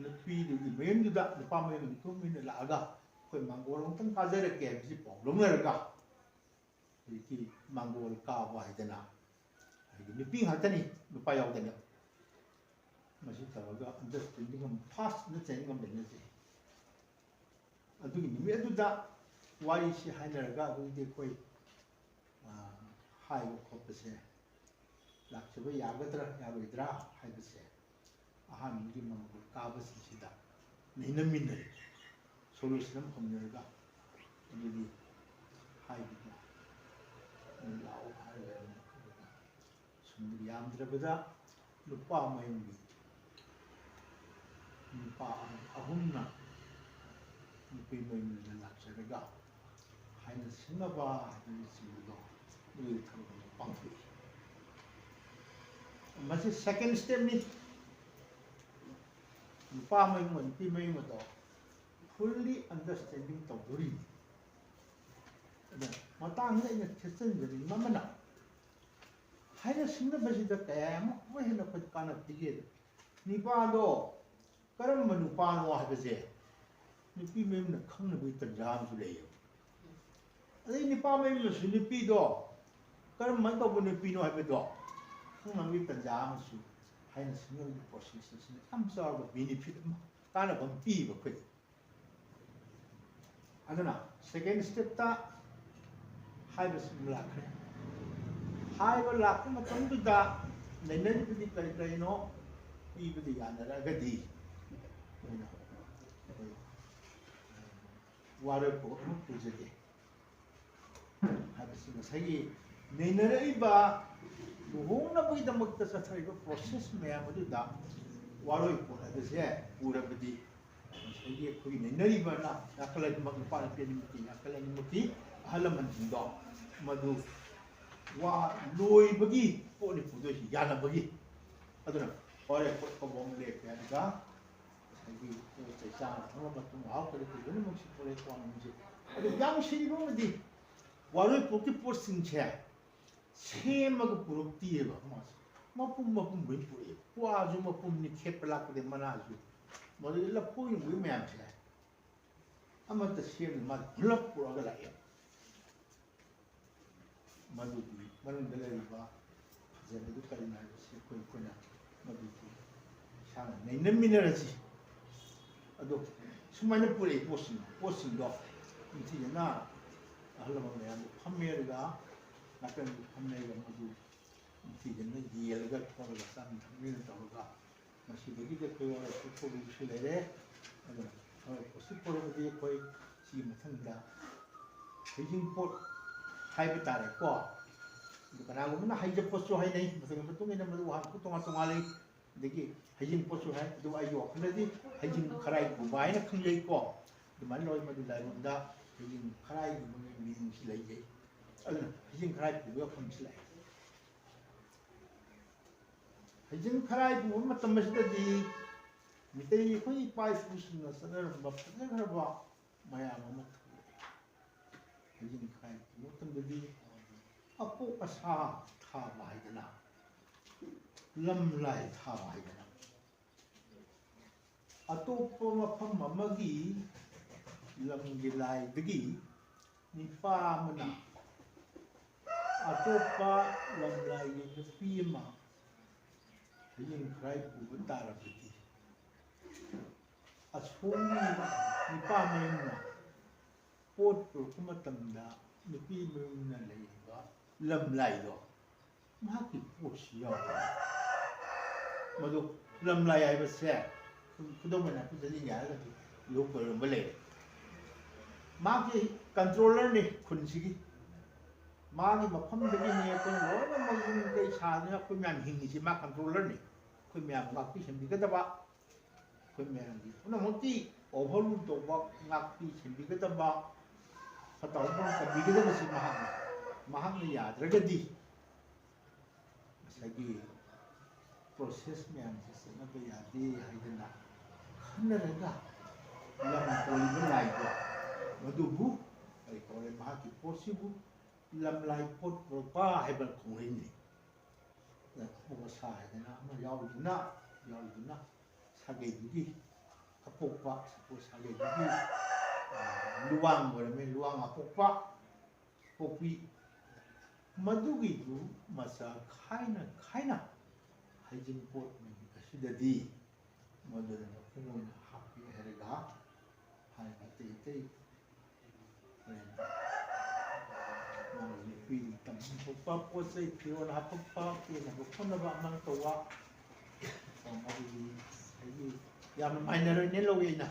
ꯅꯨꯄꯤꯗꯨꯒꯤ ꯃꯌꯨꯝꯗꯨꯗ ꯅꯨꯄꯥ ꯃꯌꯨꯝ ꯅꯨꯄꯤ ꯃꯌꯨꯝꯗ ꯂꯥꯛꯑꯒ ꯑꯩꯈꯣꯏ ꯃꯥꯡꯒꯣꯜ ꯑꯃꯨꯛꯇꯪ ꯀꯥꯖꯔꯛꯀꯦ ꯍꯥꯏꯕꯁꯤ ꯄꯥꯎ ꯂꯧꯅꯔꯒ ꯍꯧꯖꯤꯛꯀꯤ ꯃꯥꯡꯒꯣꯜ ꯀꯥꯕ ꯍꯥꯏꯗꯅ, ꯍꯥꯏꯗꯤ ꯅꯨꯄꯤ ꯉꯥꯛꯇꯅꯤ, ꯅꯨꯄꯥ ꯌꯥꯎꯗꯅ꯫ ꯃꯁꯤ ꯇꯧꯔꯒ ꯑꯟꯗꯔꯁ꯭ꯇꯦꯟꯗꯤꯡ ꯑꯃ ꯐꯥꯁ ꯑꯟꯗꯔꯁ꯭ꯇꯦꯟꯗꯤꯡ ꯑꯃ ꯂꯩꯅꯖꯩ꯫ ꯑꯗꯨꯒꯤ ꯅꯨꯃꯤꯠ ꯑꯗꯨꯗ ꯋꯥꯔꯤꯁꯤ ꯍꯥꯏꯅꯔꯒ ꯑꯗꯨꯗꯤ ꯑꯩꯈꯣꯏ, ꯑ, ꯍꯥꯏꯕ ꯈꯣꯠꯄꯁꯦ, ꯂꯥꯛꯆꯕ ꯌꯥꯒꯗ꯭ꯔꯥ ꯌꯥꯔꯣꯏꯗ꯭ꯔꯥ ꯍꯥꯏꯕꯁꯦ ꯑꯍꯥꯟꯕꯒꯤ ꯃꯥꯡꯒꯣꯜ ꯀꯥꯕꯁꯤꯡꯁꯤꯗ ꯅꯩꯅꯃꯤꯟꯅꯔꯦ꯫ ꯁꯣꯂꯨꯁꯟ ꯑꯃ ꯐꯪꯅꯔꯒ ꯑꯗꯨꯗꯤ ꯍꯥꯏꯕꯗꯣ ꯂꯥꯛꯑꯣ ꯍꯥꯏꯔꯒ ꯑꯗꯨꯝ ꯁꯨꯝ ꯌꯥꯝꯗ꯭ꯔꯕꯗ ꯂꯨꯄꯥ ꯃꯌꯨꯝꯒꯤ ꯅꯨꯄꯥ ꯑꯍꯨꯝꯅ ꯅꯨꯄꯤ ꯃꯌꯨꯝꯗ ꯂꯥꯛꯆꯔꯒ ꯍꯥꯏꯅ ꯁꯤꯡꯅꯕ ꯍꯥꯏꯕꯅꯆꯤꯡꯕꯗꯣ ꯑꯗꯨꯒꯤ ꯊꯕꯛ ꯑꯃ ꯄꯥꯡꯊꯣꯛꯏ꯫ ꯃꯁꯤ second stepꯅꯤ꯫ ꯅꯨꯄꯥ ꯃꯌꯨꯝꯒ ꯅꯨꯄꯤ ꯃꯌꯨꯝꯒꯗꯣ fully understanding ꯇꯧꯗꯣꯔꯤꯅꯤ꯫ ꯑꯗ ꯃꯇꯥꯡꯁꯤꯗ ꯑꯩꯅ ꯊꯦꯠꯆꯟꯖꯅꯤꯡꯕ ꯑꯃꯅ, ꯍꯥꯏꯅ ꯁꯤꯡꯅꯕꯁꯤꯗ ꯀꯌꯥꯃꯨꯛ ꯍꯦꯟꯅ ꯑꯩꯈꯣꯏꯗ ꯀꯥꯟꯅꯕ ꯄꯤꯒꯦꯗ, ꯅꯤꯄꯥꯗꯣ ꯀꯔꯝꯕ ꯅꯨꯄꯥꯅꯣ ꯍꯥꯏꯕꯁꯦ ꯅꯨꯄꯤ ꯃꯌꯨꯝꯅ ꯈꯪꯅꯕꯒꯤ ꯇꯟꯖꯥ ꯑꯃꯁꯨ ꯂꯩꯌꯦꯕ꯫ ꯑꯗꯩ ꯅꯨꯄꯥ ꯃꯌꯨꯝꯅꯁꯨ ꯅꯨꯄꯤꯗꯣ ꯀꯔꯝꯍꯥꯏꯅ ꯇꯧꯕ ꯅꯨꯄꯤꯅꯣ ꯍꯥꯏꯕꯗꯣ ꯈꯪꯅꯕꯒꯤ ꯇꯟꯖꯥ ꯑꯃꯁꯨ ꯍꯥꯏꯅ ꯁꯤꯡꯅꯕꯒꯤ process ꯑꯁꯤꯅ ꯌꯥꯝ ꯆꯥꯎꯕ benefit ꯑꯃ, ꯀꯥꯟꯅꯕ ꯑꯃ ꯄꯤꯕ ꯑꯩꯈꯣꯏꯗ꯫ ꯑꯗꯨꯅ second stepꯇ ꯍꯥꯏꯕꯁꯤ ꯑꯃ ꯂꯥꯛꯈ꯭ꯔꯦ꯫ ꯍꯥꯏꯕ ꯂꯥꯛꯄ ꯃꯇꯝꯗꯨꯗ ꯅꯩꯅꯔꯤꯕꯗꯤ ꯀꯔꯤ ꯀꯔꯤꯅꯣ ꯄꯤꯕꯗꯤ ꯌꯥꯅꯔꯒꯗꯤ ꯑꯩꯈꯣꯏꯅ ꯑꯩꯈꯣꯏ ꯋꯥꯔꯣꯏꯄꯣꯠ ꯑꯃ ꯄꯨꯖꯒꯦ ꯍꯥꯏꯕꯁꯤ ꯉꯁꯥꯏꯒꯤ ꯅꯩꯅꯔꯛꯏꯕ ꯂꯨꯍꯣꯡꯅꯕꯒꯤꯗꯃꯛꯇ ꯆꯠꯊꯔꯤꯕ process ꯃꯌꯥꯝ ꯑꯗꯨꯗ ꯋꯥꯔꯣꯏꯄꯣꯠ ꯍꯥꯏꯕꯁꯦ ꯄꯨꯔꯕꯗꯤ ꯉꯁꯥꯏꯒꯤ ꯑꯩꯈꯣꯏꯒꯤ ꯅꯩꯅꯔꯤꯕ ꯅꯥ-, ꯅꯥꯀꯜ ꯑꯅꯤꯃꯛ, ꯅꯨꯄꯥ ꯅꯨꯄꯤ ꯑꯅꯤꯃꯛꯀꯤ ꯅꯥꯀꯜ ꯑꯅꯤꯃꯛꯀꯤ ꯑꯍꯜ ꯂꯃꯟꯁꯤꯡꯗꯣ ꯃꯗꯨ ꯋꯥ ꯂꯣꯏꯕꯒꯤ ꯄꯣꯠꯅꯤ ꯄꯨꯗꯣꯏꯁꯤ, ꯌꯥꯅꯕꯒꯤ꯫ ꯑꯗꯨꯅ ꯋꯥꯔꯣꯏꯄꯣꯠ ꯀꯧꯕ ꯑꯃ ꯂꯦꯞꯄꯦ꯫ ꯑꯗꯨꯒ ꯉꯁꯥꯏꯒꯤ ꯆꯩ ꯆꯥꯅ ꯊꯛꯅꯕ ꯃꯇꯨꯡ ꯃꯍꯥꯎ ꯀꯔꯤ ꯀꯔꯤ ꯂꯣꯏꯅꯃꯛꯁꯤ ꯄꯨꯔꯛꯑꯦ ꯀꯣꯟꯅ ꯍꯧꯖꯤꯛ꯫ ꯑꯗꯨ ꯌꯥꯝ ꯅꯨꯡꯁꯤꯔꯤꯕ ꯑꯃꯗꯤ ꯋꯥꯔꯣꯏꯄꯣꯛꯀꯤ ꯄꯣꯠꯁꯤꯡꯁꯦ ꯁꯦꯝꯃꯒ ꯄꯨꯔꯛꯇꯦꯕ ꯃꯥꯁꯦ꯫ ꯃꯄꯨꯝ ꯃꯄꯨꯝ ꯂꯣꯏ ꯄꯨꯔꯛꯑꯦ꯫ ꯀ꯭ꯋꯥꯁꯨ ꯃꯄꯨꯝꯅꯤ ꯈꯦꯠꯄ ꯂꯥꯛꯄꯗꯤ ꯃꯅꯥꯁꯨ꯫ ꯃꯗꯨꯗꯤ ꯂꯐꯣꯏ ꯅꯨꯡꯕꯣꯏ ꯃꯌꯥꯝꯁꯦ ꯑꯃꯠꯇ ꯁꯦꯝꯗꯦ, ꯃꯥꯗꯤ ꯄꯨꯂꯞ ꯄꯨꯔꯛꯑꯒ ꯂꯥꯛꯑꯦ꯫ ꯃꯗꯨꯒꯤ ꯃꯅꯨꯡꯗ ꯂꯩꯔꯤꯕ ꯐꯖꯕꯗꯨ ꯀꯔꯤꯅꯣ ꯍꯥꯏꯕꯁꯤ ꯑꯩꯈꯣꯏ, ꯑꯩꯈꯣꯏꯅ ꯃꯗꯨꯒꯤ ꯏꯁꯥꯅ ꯅꯩꯅꯃꯤꯟꯅꯔꯁꯤ꯫ ꯑꯗꯣ ꯁꯨꯃꯥꯏꯅ ꯄꯨꯔꯛꯏ ꯄꯣꯠꯁꯤꯡ, ꯄꯣꯠꯁꯤꯡꯗꯣ ꯅꯤꯡꯊꯤꯖꯅ ꯑꯍꯜ ꯂꯃꯟ ꯃꯌꯥꯝꯗ ꯐꯝꯃꯦꯔꯒ, ꯅꯥꯀꯟꯗ ꯐꯝꯃꯦꯔꯒ ꯃꯗꯨ ꯅꯤꯡꯊꯤꯖꯅ ꯌꯦꯜꯂꯒ ꯈꯣꯠꯂꯒ ꯆꯥꯃꯤꯟ ꯊꯛꯃꯤꯟꯅ ꯇꯧꯔꯒ ꯃꯁꯤꯗꯒꯤꯗꯤ ꯑꯩꯈꯣꯏ ꯋꯥꯔꯣꯏꯄꯣꯠ ꯄꯨꯕꯁꯨ ꯂꯩꯔꯦ꯫ ꯑꯗꯨꯅ ꯋꯥꯔꯣꯏꯄꯣꯠꯁꯤ ꯄꯨꯔꯕꯗꯤ ꯑꯩꯈꯣꯏ ꯁꯤꯒꯤ ꯃꯊꯪꯗ ꯍꯩꯖꯤꯡꯄꯣꯠ ꯍꯥꯏꯕ ꯇꯥꯔꯦꯀꯣ꯫ ꯑꯗꯨ ꯀꯅꯥꯒꯨꯝꯕꯅ ꯍꯩꯖꯄꯣꯠꯁꯨ ꯍꯥꯏꯅꯩ, ꯃꯇꯝꯒꯤ ꯃꯇꯨꯡ ꯏꯟꯅ ꯃꯗꯨ ꯋꯥꯍꯟꯊꯣꯛ ꯇꯣꯉꯥꯟ ꯇꯣꯉꯥꯟ ꯂꯩ꯫ ꯑꯗꯒꯤ ꯍꯩꯖꯤꯡ ꯄꯣꯠꯁꯨ ꯍꯥꯏ, ꯑꯗꯨꯕꯨ ꯑꯩꯒꯤ ꯋꯥꯈꯜꯗꯗꯤ ꯍꯩꯖꯤꯡ ꯈꯔꯥꯏ ꯄꯨꯕ ꯍꯥꯏꯅ ꯈꯪꯖꯩꯀꯣ꯫ ꯑꯗꯨꯃꯥꯏꯅ ꯂꯧꯋꯤ꯫ ꯃꯗꯨ ꯂꯥꯏꯕꯛꯗ ꯍꯩꯖꯤꯡ ꯈꯔꯥꯏꯒꯤ ꯃꯃꯤꯡ ꯃꯤꯅꯨꯡꯁꯤ ꯂꯩꯖꯩ꯫ ꯑꯗꯨꯅ ꯍꯩꯖꯤꯡ ꯈꯔꯥꯏ ꯄꯨꯕꯒꯤ ꯋꯥꯐꯝꯁꯤ ꯂꯥꯛꯑꯦ꯫ ꯍꯩꯖꯤꯡ ꯈꯔꯥꯏ ꯄꯨꯕ ꯃꯇꯝ ꯑꯁꯤꯗꯗꯤ ꯃꯤꯇꯩ ꯑꯩꯈꯣꯏ ꯏꯄꯥ ꯏꯄꯨꯁꯤꯡꯅ ꯆꯠꯅꯔꯝꯕ ꯐꯖꯈ꯭ꯔꯕ ꯃꯌꯥꯝ ꯑꯃ ꯊꯣꯛꯂꯛꯑꯦ꯫ ꯍꯩꯖꯤꯡ ꯈꯔꯥꯏ ꯄꯨꯕ ꯃꯇꯝꯗꯗꯤ ꯑꯄꯣꯛ ꯑꯁꯥ ꯊꯥꯕ ꯍꯥꯏꯗꯅ, ꯂꯝꯂꯥꯏ ꯊꯥꯕ ꯍꯥꯏꯗꯅ, ꯑꯇꯣꯞꯄ ꯃꯐꯝ ꯑꯃꯒꯤ ꯂꯝꯒꯤ ꯂꯥꯏꯗꯒꯤ ꯅꯨꯄꯥ ꯑꯃꯅ ꯑꯇꯣꯞꯄ ꯂꯝꯂꯥꯏꯒꯤ ꯅꯨꯄꯤ ꯑꯃ ꯍꯌꯦꯡ ꯈꯔꯥꯏ ꯄꯨꯕ ꯇꯥꯔꯕꯗꯤ, ꯑꯁꯣꯝꯒꯤ ꯅꯨꯄꯥ ꯃꯌꯨꯝꯅ ꯄꯣꯠ ꯄꯨꯔꯛꯄ ꯃꯇꯝꯗ ꯅꯨꯄꯤ ꯃꯌꯨꯝꯅ ꯂꯩꯔꯤꯕ ꯂꯝꯂꯥꯏꯗꯣ ꯃꯍꯥꯛꯀꯤ ꯄꯣꯠꯁꯨ ꯌꯥꯎꯔꯦ꯫ ꯃꯗꯨ ꯂꯝꯂꯥꯏ ꯍꯥꯏꯕꯁꯦ ꯈꯨ-, ꯈꯨꯗꯝ ꯑꯣꯏꯅ ꯑꯩꯈꯣꯏ ꯆꯠꯅꯤꯡꯉꯦ ꯍꯥꯏꯔꯒꯗꯤ ꯂꯨꯍꯣꯡ ꯀꯣꯏꯔꯣꯝꯕ ꯂꯩꯔꯦ꯫ ꯃꯥꯒꯤ ꯀꯟꯇ꯭ꯔꯣꯂꯔꯅꯤ ꯈꯨꯟꯁꯤꯒꯤ꯫ ꯃꯥꯒꯤ ꯃꯐꯝꯗꯒꯤꯅꯤ ꯑꯩꯈꯣꯏꯅ ꯂꯣꯏꯅꯃꯛ ꯌꯨꯝ ꯀꯩ ꯁꯥꯗꯅ ꯑꯩꯈꯣꯏ ꯃꯌꯥꯝ ꯍꯤꯡꯉꯤꯁꯤ꯫ ꯃꯥ ꯀꯟꯇ꯭ꯔꯣꯂꯔꯅꯤ꯫ ꯑꯩꯈꯣꯏ ꯃꯌꯥꯝ ꯉꯥꯛꯄꯤ ꯁꯦꯟꯕꯤꯒꯗꯕ, ꯑꯩꯈꯣꯏ ꯃꯌꯥꯝꯒꯤ ꯄꯨꯝꯅꯃꯛꯀꯤ ꯑꯣꯚꯔꯔꯨꯜ ꯇꯧꯕ, ꯉꯥꯛꯄꯤ ꯁꯦꯟꯕꯤꯒꯗꯕ, ꯐꯠꯇ ꯍꯥꯎꯗꯤ ꯇꯝꯕꯤꯒꯗꯕꯁꯤ ꯃꯍꯥꯛꯅꯤ꯫ ꯃꯍꯥꯛꯅ ꯌꯥꯗ꯭ꯔꯒꯗꯤ ꯉꯁꯥꯏꯒꯤ ꯄ꯭ꯔꯣꯁꯦꯁ ꯃꯌꯥꯝꯁꯦ ꯆꯠꯅꯕ ꯌꯥꯗꯦ ꯍꯥꯏꯗꯅ ꯈꯟꯅꯔꯒ ꯂꯝ ꯀꯣꯏꯕ ꯂꯥꯏꯗꯣ ꯃꯗꯨꯕꯨ ꯀꯔꯤ ꯀꯧꯔꯦ, ꯃꯍꯥꯛꯀꯤ ꯄꯣꯠꯁꯤꯕꯨ ꯂꯝꯂꯥꯏ ꯄꯣꯠ ꯄꯨꯔꯛꯄ ꯍꯥꯏꯕ ꯀꯧꯅꯩꯅꯤ꯫ ꯑꯄꯣꯛ ꯑꯁꯥ ꯍꯥꯏꯗꯅ ꯑꯃ ꯌꯥꯎꯗꯨꯅ, ꯌꯥꯎꯗꯨꯅ ꯁꯥꯒꯩꯗꯨꯒꯤ ꯑꯄꯣꯛꯄ, ꯁꯄꯣꯁ ꯁꯥꯒꯩꯗꯨꯒꯤ, ꯑ, ꯂꯨꯋꯥꯡ ꯑꯣꯏꯔꯝꯃꯦ, ꯂꯨꯋꯥꯡ ꯑꯄꯣꯛꯄ, ꯄꯣꯛꯄꯤ, ꯃꯗꯨꯒꯤꯗꯨ ꯃꯆꯥ ꯈꯥꯏꯅ ꯈꯥꯏꯅ ꯍꯩꯖꯤꯡꯄꯣꯠ ꯅꯨꯃꯤꯠ ꯑꯁꯤꯗꯗꯤ ꯃꯗꯨꯗ ꯃꯄꯨꯡ ꯑꯣꯏꯅ ꯍꯥꯞꯄꯤ ꯍꯥꯏꯔꯒ ꯍꯥꯏꯔꯤꯕ ꯑꯇꯩ ꯑꯇꯩ ꯍꯣꯔꯦꯟ ꯃꯥꯒꯤ ꯅꯨꯄꯤꯒꯤ ꯇꯝꯐꯝ ꯊꯣꯛꯄ ꯄꯣꯠ ꯆꯩ, ꯐꯤꯔꯣꯜ ꯍꯥꯞꯄꯛꯄ, ꯀꯦꯅꯕ ꯈꯣꯠꯅꯕ ꯑꯃ ꯇꯧꯕ, ꯃꯗꯨꯒꯤ ꯉꯁꯥꯏꯒꯤ ꯌꯥꯝꯅ ꯃꯥꯏꯅꯔ ꯑꯣꯏꯅ ꯂꯧꯋꯤ ꯑꯩꯅ꯫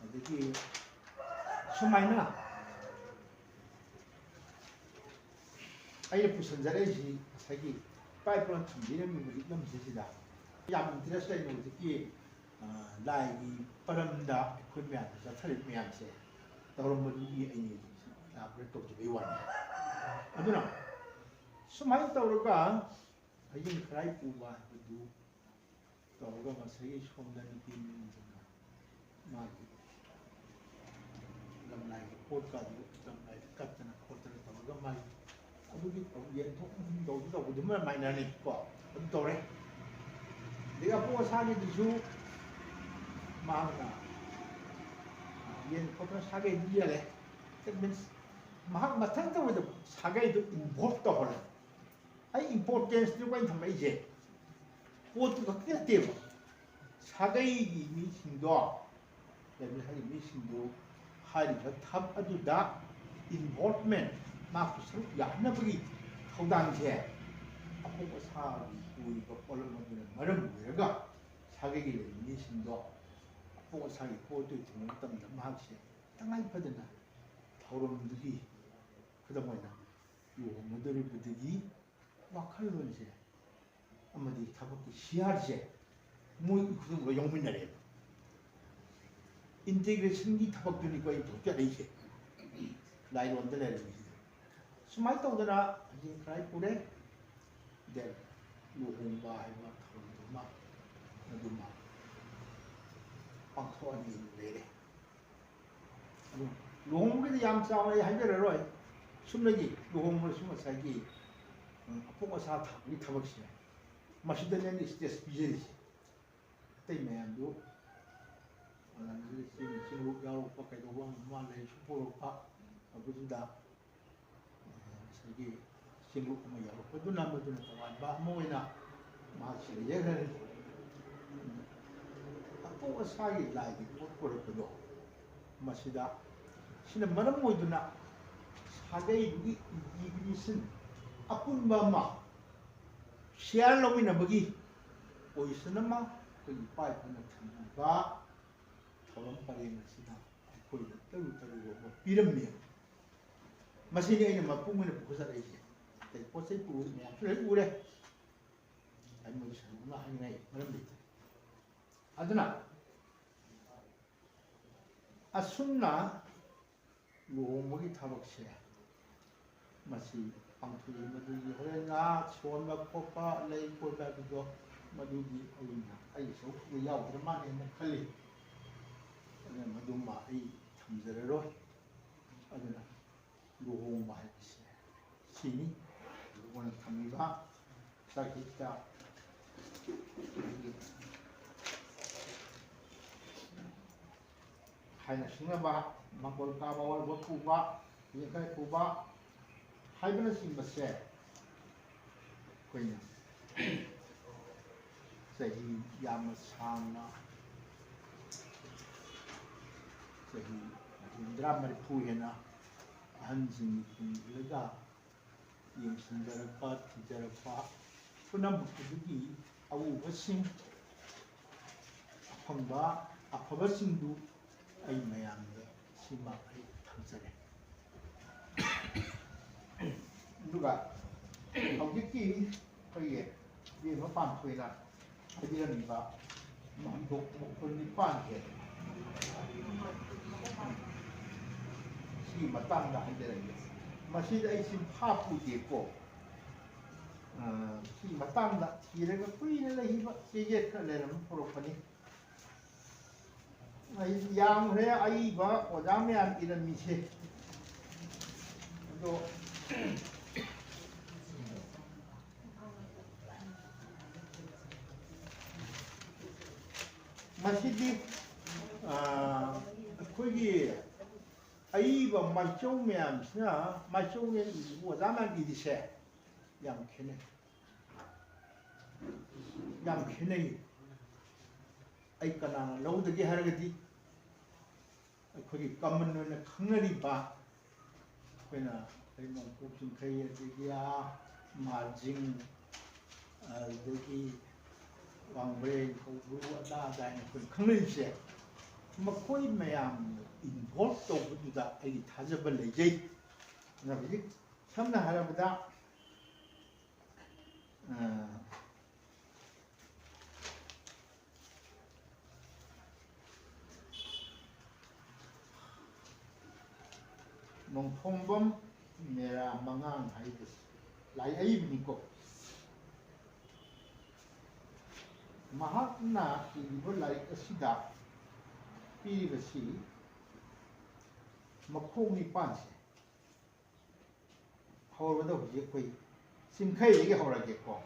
ꯑꯗꯒꯤ ꯁꯨꯃꯥꯏꯅ ꯑꯩꯅ ꯄꯨꯁꯟꯖꯔꯛꯏꯁꯤ ꯉꯁꯥꯏꯒꯤ ꯏꯄꯥ ꯏꯄꯨꯅ ꯊꯝꯕꯤꯔꯝꯃꯤꯕ ꯂꯤꯛꯂꯝꯁꯤꯁꯤꯗ ꯌꯥꯝ interest ꯂꯩꯅ ꯍꯧꯖꯤꯛꯀꯤ, ꯑ, ꯂꯥꯏꯒꯤ ꯄꯔꯝꯗ ꯑꯩꯈꯣꯏ ꯃꯌꯥꯝꯅ ꯆꯠꯊꯔꯤꯕ ꯃꯌꯥꯝꯁꯦ ꯇꯧꯔꯝꯕꯗꯨꯒꯤ ꯑꯩꯅ ꯂꯥꯕ꯭ꯔꯦꯠ ꯇꯧꯖꯕꯒꯤ ꯋꯥꯅꯤ꯫ ꯑꯗꯨꯅ ꯁꯨꯃꯥꯏꯅ ꯇꯧꯔꯒ ꯍꯌꯦꯡ ꯈꯔꯥꯏ ꯄꯨꯕ ꯍꯥꯏꯕꯗꯨ ꯇꯧꯔꯒ ꯉꯁꯥꯏꯒꯤ ꯁꯣꯝꯗ ꯅꯨꯄꯤ ꯃꯌꯨꯝꯁꯤꯡꯅ ꯃꯥꯒꯤ ꯂꯝꯂꯥꯏꯒꯤ ꯄꯣꯠꯀꯥꯗꯨ ꯂꯝꯂꯥꯏꯗ ꯀꯠꯇꯅ ꯈꯣꯠꯇꯅ ꯇꯧꯔꯒ ꯃꯥꯒꯤ ꯑꯗꯨꯒꯤ ꯌꯦꯟꯊꯣꯛ ꯌꯦꯟꯁꯤꯟ ꯇꯧꯕ ꯇꯧꯕꯗꯨꯃ ꯃꯥꯏꯅꯅꯤ ꯀꯣ꯫ ꯑꯗꯨ ꯇꯧꯔꯦ꯫ ꯑꯗꯒꯤ ꯑꯄꯣꯛ ꯑꯁꯥꯒꯤꯗꯨꯁꯨ ꯃꯥꯅ ꯌꯦꯟ ꯈꯣꯠꯇꯅ ꯁꯥꯒꯩꯗꯨ ꯌꯦꯜꯂꯦ꯫ That means ꯃꯍꯥꯛ ꯃꯊꯟꯇ ꯑꯣꯏꯅ ꯁꯥꯒꯩꯗꯨ involve ꯇꯧꯍꯜꯂꯦ꯫ ꯑꯩ importanceꯇꯨ ꯑꯩꯅ ꯊꯝꯃꯛꯏꯁꯦ ꯄꯣꯠꯇꯨ ꯈꯛꯇ ꯅꯠꯇꯦꯕ, ꯁꯥꯒꯩꯒꯤ ꯃꯤꯁꯤꯡꯗꯣ, ꯂꯩꯃꯤꯟ ꯍꯥꯏꯔꯤꯕ ꯃꯤꯁꯤꯡꯗꯨ ꯍꯥꯏꯔꯤꯕ ꯊꯕꯛ ꯑꯗꯨꯗ involvement, ꯃꯥꯁꯨ ꯁꯔꯨꯛ ꯌꯥꯍꯟꯅꯕꯒꯤ ꯊꯧꯗꯥꯡꯁꯦ ꯑꯄꯣꯛ ꯑꯁꯥꯒꯤ ꯑꯣꯏꯔꯤꯕ ꯄꯣꯠꯂꯝ ꯑꯗꯨꯅ ꯃꯔꯝ ꯑꯣꯏꯔꯒ ꯁꯥꯒꯩꯒꯤ ꯂꯩꯔꯤꯕ ꯃꯤꯁꯤꯡꯗꯣ ꯑꯄꯣꯛ ꯑꯁꯥꯒꯤ ꯄꯣꯠꯇꯨ ꯊꯤꯡꯕ ꯃꯇꯝꯗ ꯃꯍꯥꯛꯁꯦ ꯇꯉꯥꯏ ꯐꯗꯅ ꯊꯧꯔꯝꯗꯨꯒꯤ ꯈꯨꯗꯝ ꯑꯣꯏꯅ ꯂꯨꯍꯣꯡꯒꯗꯧꯔꯤꯕꯗꯨꯒꯤ ꯋꯥꯈꯜꯂꯣꯟꯁꯦ ꯑꯃꯗꯤ ꯊꯕꯛꯀꯤ ꯁꯤꯌꯥꯔꯁꯦ ꯃꯣꯏ ꯈꯨꯗꯤꯡꯃꯛ ꯌꯥꯎꯃꯤꯟꯅꯔꯦꯕ꯫ Integrationꯒꯤ ꯊꯕꯛꯇꯨꯅꯤꯀꯣ ꯑꯩ ꯍꯧꯖꯤꯛ ꯆꯠꯂꯛꯏꯁꯦ ꯂꯥꯏꯔꯣꯟꯗ ꯂꯩꯔꯝꯃꯤꯁꯤꯗ꯫ ꯁꯨꯃꯥꯏꯅ ꯇꯧꯗꯅ ꯍꯌꯦꯡ ꯈꯔꯥꯏ ꯄꯨꯔꯦ, then ꯂꯨꯍꯣꯡꯕ ꯍꯥꯏꯕ ꯊꯧꯔꯝꯗꯨꯃ ꯑꯗꯨꯃ ꯄꯥꯡꯊꯣꯛꯑꯅꯤ ꯂꯩꯔꯦ꯫ ꯑꯗꯨ ꯂꯨꯍꯣꯡꯕꯒꯤꯗꯤ ꯌꯥꯝ ꯆꯥꯎꯅ ꯑꯩ ꯍꯥꯏꯖꯔꯔꯣꯏ꯫ ꯁꯨꯞꯅꯒꯤ ꯂꯨꯍꯣꯡꯕꯗꯁꯨ ꯉꯁꯥꯏꯒꯤ, ꯎꯝ, ꯑꯄꯣꯛ ꯑꯁꯥ ꯊꯥꯕꯒꯤ ꯊꯕꯛꯁꯦ ꯃꯁꯤꯗꯅꯦ ꯑꯩꯅ stress ꯄꯤꯖꯔꯤꯁꯦ꯫ ꯑꯇꯩ ꯃꯌꯥꯝꯗꯨ ꯑꯣꯟꯂꯥꯏꯟꯁꯤꯗ ꯆꯦꯡ, ꯆꯦꯡꯂꯨꯞ ꯌꯥꯎꯔꯛꯄ ꯀꯩꯗꯧꯕ ꯑꯃ ꯑꯃ ꯂꯩꯔꯁꯨ ꯄꯨꯔꯛꯄ ꯑꯗꯨꯗꯨꯗ ꯉꯁꯥꯏꯒꯤ ꯆꯦꯡꯂꯨꯞ ꯑꯃ ꯌꯥꯎꯔꯛꯄꯗꯨꯅ ꯃꯗꯨꯅ ꯇꯣꯉꯥꯟꯕ ꯑꯃ ꯑꯣꯏꯅ ꯃꯍꯥꯛꯁꯤ ꯂꯩꯖꯈ꯭ꯔꯅꯤ꯫ ꯑꯄꯣꯛ ꯑꯁꯥꯒꯤ ꯂꯥꯏꯒꯤ ꯄꯣꯠ ꯄꯨꯔꯛꯄꯗꯣ ꯃꯁꯤꯗ ꯁꯤꯅ ꯃꯔꯝ ꯑꯣꯏꯗꯨꯅ ꯁꯥꯒꯩꯗꯨꯒꯤ integration ꯑꯄꯨꯟꯕ ꯑꯃ share ꯂꯧꯃꯤꯟꯅꯕꯒꯤ position ꯑꯃ ꯑꯩꯈꯣꯏꯒꯤ ꯏꯄꯥ ꯏꯄꯨꯅ ꯊꯝꯕꯤꯕ ꯊꯧꯔꯝ ꯄꯔꯦꯡ ꯑꯁꯤꯗ ꯑꯩꯈꯣꯏꯗ ꯇꯔꯨ ꯇꯔꯨ ꯑꯃ ꯄꯤꯔꯝꯃꯤ꯫ ꯃꯁꯤꯅꯤ ꯑꯩꯅ ꯃꯄꯨꯡ ꯑꯣꯏꯅ ꯄꯨꯈꯠꯆꯔꯛꯏꯁꯦ꯫ ꯑꯇꯩ ꯄꯣꯠ ꯆꯩ ꯄꯨꯕ ꯃꯌꯥꯝꯁꯨ ꯂꯣꯏ ꯎꯔꯦ꯫ ꯑꯃ ꯍꯥꯏꯅꯤꯡꯉꯥꯏ ꯃꯔꯝ ꯂꯩꯇ꯭ꯔꯦ꯫ ꯑꯗꯨꯅ ꯑꯁꯨꯝꯅ ꯂꯨꯍꯣꯡꯕꯒꯤ ꯊꯕꯛꯁꯦ ꯃꯁꯤ ꯄꯥꯡꯊꯣꯛꯏ꯫ ꯃꯗꯨꯒꯤ ꯍꯣꯔꯦꯟ ꯉꯥ ꯁꯣꯟꯕ ꯈꯣꯠꯄ, ꯂꯩ ꯀꯣꯏꯕ ꯑꯗꯨꯗꯣ, ꯃꯗꯨꯗꯤ ꯑꯩꯅ, ꯑꯩꯒꯤ ꯁꯔꯨꯛꯇꯨꯗ ꯌꯥꯎꯗ꯭ꯔ ꯃꯥꯜꯂꯦꯅ ꯈꯜꯂꯤ꯫ ꯑꯗꯨꯅ ꯃꯗꯨꯃ ꯑꯩ ꯊꯝꯖꯔꯔꯣꯏ꯫ ꯑꯗꯨꯅ ꯂꯨꯍꯣꯡꯕ ꯍꯥꯏꯕꯁꯦ ꯁꯤꯅꯤ꯫ ꯂꯨꯍꯣꯡꯅ ꯊꯝꯃꯤꯕ ꯆꯥꯛ ꯍꯦꯛꯇ ꯍꯥꯏꯅ ꯁꯤꯡꯅꯕ, ꯃꯪꯒꯣꯜ ꯀꯥꯕ, ꯑꯣꯏꯕ ꯄꯨꯕ, ꯌꯦꯡꯈꯥꯏ ꯄꯨꯕ ꯍꯥꯏꯕꯅꯆꯤꯡꯕꯁꯦ ꯑꯩꯈꯣꯏꯅ ꯆꯍꯤ ꯌꯥꯝꯅ ꯁꯥꯡꯅ, ꯆꯍꯤ ꯍꯨꯝꯗ꯭ꯔꯥ ꯃꯔꯤꯐꯨ ꯍꯦꯟꯅ ꯑꯍꯟꯁꯤꯡꯒꯤ ꯇꯨꯡ ꯏꯜꯂꯒ ꯌꯦꯡꯁꯤꯟꯖꯔꯛꯄ, ꯊꯤꯖꯔꯛꯄ ꯄꯨꯝꯅꯃꯛꯇꯨꯗꯒꯤ ꯑꯎꯕꯁꯤꯡ, ꯑꯐꯪꯕ, ꯑꯐꯕꯁꯤꯡꯗꯨ ꯑꯩ ꯃꯌꯥꯝꯗ ꯁꯤꯃ ꯑꯩ ꯊꯝꯖꯒꯦ꯫ ꯑꯗꯨꯒ ꯍꯧꯖꯤꯛꯀꯤ ꯑꯩꯈꯣꯏꯒꯤ ꯏꯕꯦꯝꯃ ꯄꯥꯟꯊꯣꯏꯅ ꯍꯥꯏꯕꯤꯔꯝꯃꯤꯕ ꯃꯥꯡꯗꯣꯛ ꯃꯈꯣꯜ ꯅꯤꯄꯥꯟꯁꯦ, ꯁꯤꯒꯤ ꯃꯇꯥꯡꯗ ꯍꯥꯏꯖꯔꯛꯑꯒꯦ꯫ ꯃꯁꯤꯗ ꯑꯩ ꯁꯤꯟꯐꯥ ꯄꯨꯗꯦꯀꯣ꯫ ꯑ, ꯁꯤꯒꯤ ꯃꯇꯥꯡꯗ ꯊꯤꯔꯒ ꯀꯨꯏꯅ ꯂꯩꯈꯤꯕ ꯆꯦ ꯌꯦꯠ ꯈꯔ ꯂꯩꯔꯝꯕ ꯄꯨꯔꯛꯄꯅꯤ꯫ ꯑꯩ ꯌꯥꯝꯈ꯭ꯔꯦ ꯑꯏꯕ ꯑꯣꯖꯥ ꯃꯌꯥꯝ ꯏꯔꯝꯃꯤꯁꯦ꯫ ꯑꯗꯣ ꯃꯁꯤꯗꯤ, ꯑ, ꯑꯩꯈꯣꯏꯒꯤ ꯑꯏꯕ ꯃꯥꯏꯆꯧ ꯃꯌꯥꯝꯁꯤꯅ, ꯃꯥꯏꯆꯧꯅꯦꯅ ꯏꯕꯕꯨ ꯑꯣꯖꯥ ꯃꯌꯥꯝ ꯏꯔꯤꯁꯦ ꯌꯥꯝ ꯈꯦꯠꯅꯩ꯫ ꯌꯥꯝ ꯈꯦꯠꯅꯩ꯫ ꯑꯩ ꯀꯅꯥꯅ ꯂꯧꯗꯒꯦ ꯍꯥꯏꯔꯒꯗꯤ, ꯑꯩꯈꯣꯏꯒꯤ ꯀꯃꯟ ꯑꯣꯏꯅ ꯈꯪꯅꯔꯤꯕ, ꯑꯩꯈꯣꯏꯅ ꯑꯩ ꯅꯣꯡꯄꯣꯛ ꯆꯤꯡꯈꯩ, ꯑꯗꯒꯤ ꯑꯥ ꯃꯥꯔꯖꯤꯡ, ꯑꯗꯒꯤ ꯋꯥꯡꯕ꯭ꯔꯦꯟ, ꯀꯧꯕ꯭ꯔꯨ, ꯑꯗꯥ ꯑꯗꯥ ꯍꯥꯏꯅ ꯑꯩꯈꯣꯏꯅ ꯈꯪꯅꯔꯤꯕꯁꯦ, ꯃꯈꯣꯏ ꯃꯌꯥꯝꯅ ꯏꯟꯚꯣꯜꯕ ꯇꯧꯕꯗꯨꯗ ꯑꯩꯒꯤ ꯊꯥꯖꯕ ꯂꯩꯖꯩ꯫ ꯑꯗꯨꯅ ꯍꯧꯖꯤꯛ ꯁꯝꯅ ꯍꯥꯏꯔꯕꯗ, ꯑ, ꯅꯣꯡꯊꯣꯝꯕꯝ ꯃꯦꯔꯥ ꯃꯉꯥꯡ ꯍꯥꯏꯕꯁꯤ ꯂꯥꯏ ꯑꯏꯕꯅꯤꯀꯣ꯫ ꯃꯍꯥꯛꯅ ꯏꯔꯤꯕ ꯂꯥꯏꯔꯤꯛ ꯑꯁꯤꯗ ꯄꯤꯔꯤꯕꯁꯤ ꯃꯈꯣꯡ ꯅꯤꯄꯥꯟꯁꯦ꯫ ꯍꯧꯔꯕꯗ ꯍꯧꯖꯤꯛ ꯑꯩꯈꯣꯏ ꯆꯤꯡꯈꯩꯗꯒꯤ ꯍꯧꯔꯒꯦꯀꯣ꯫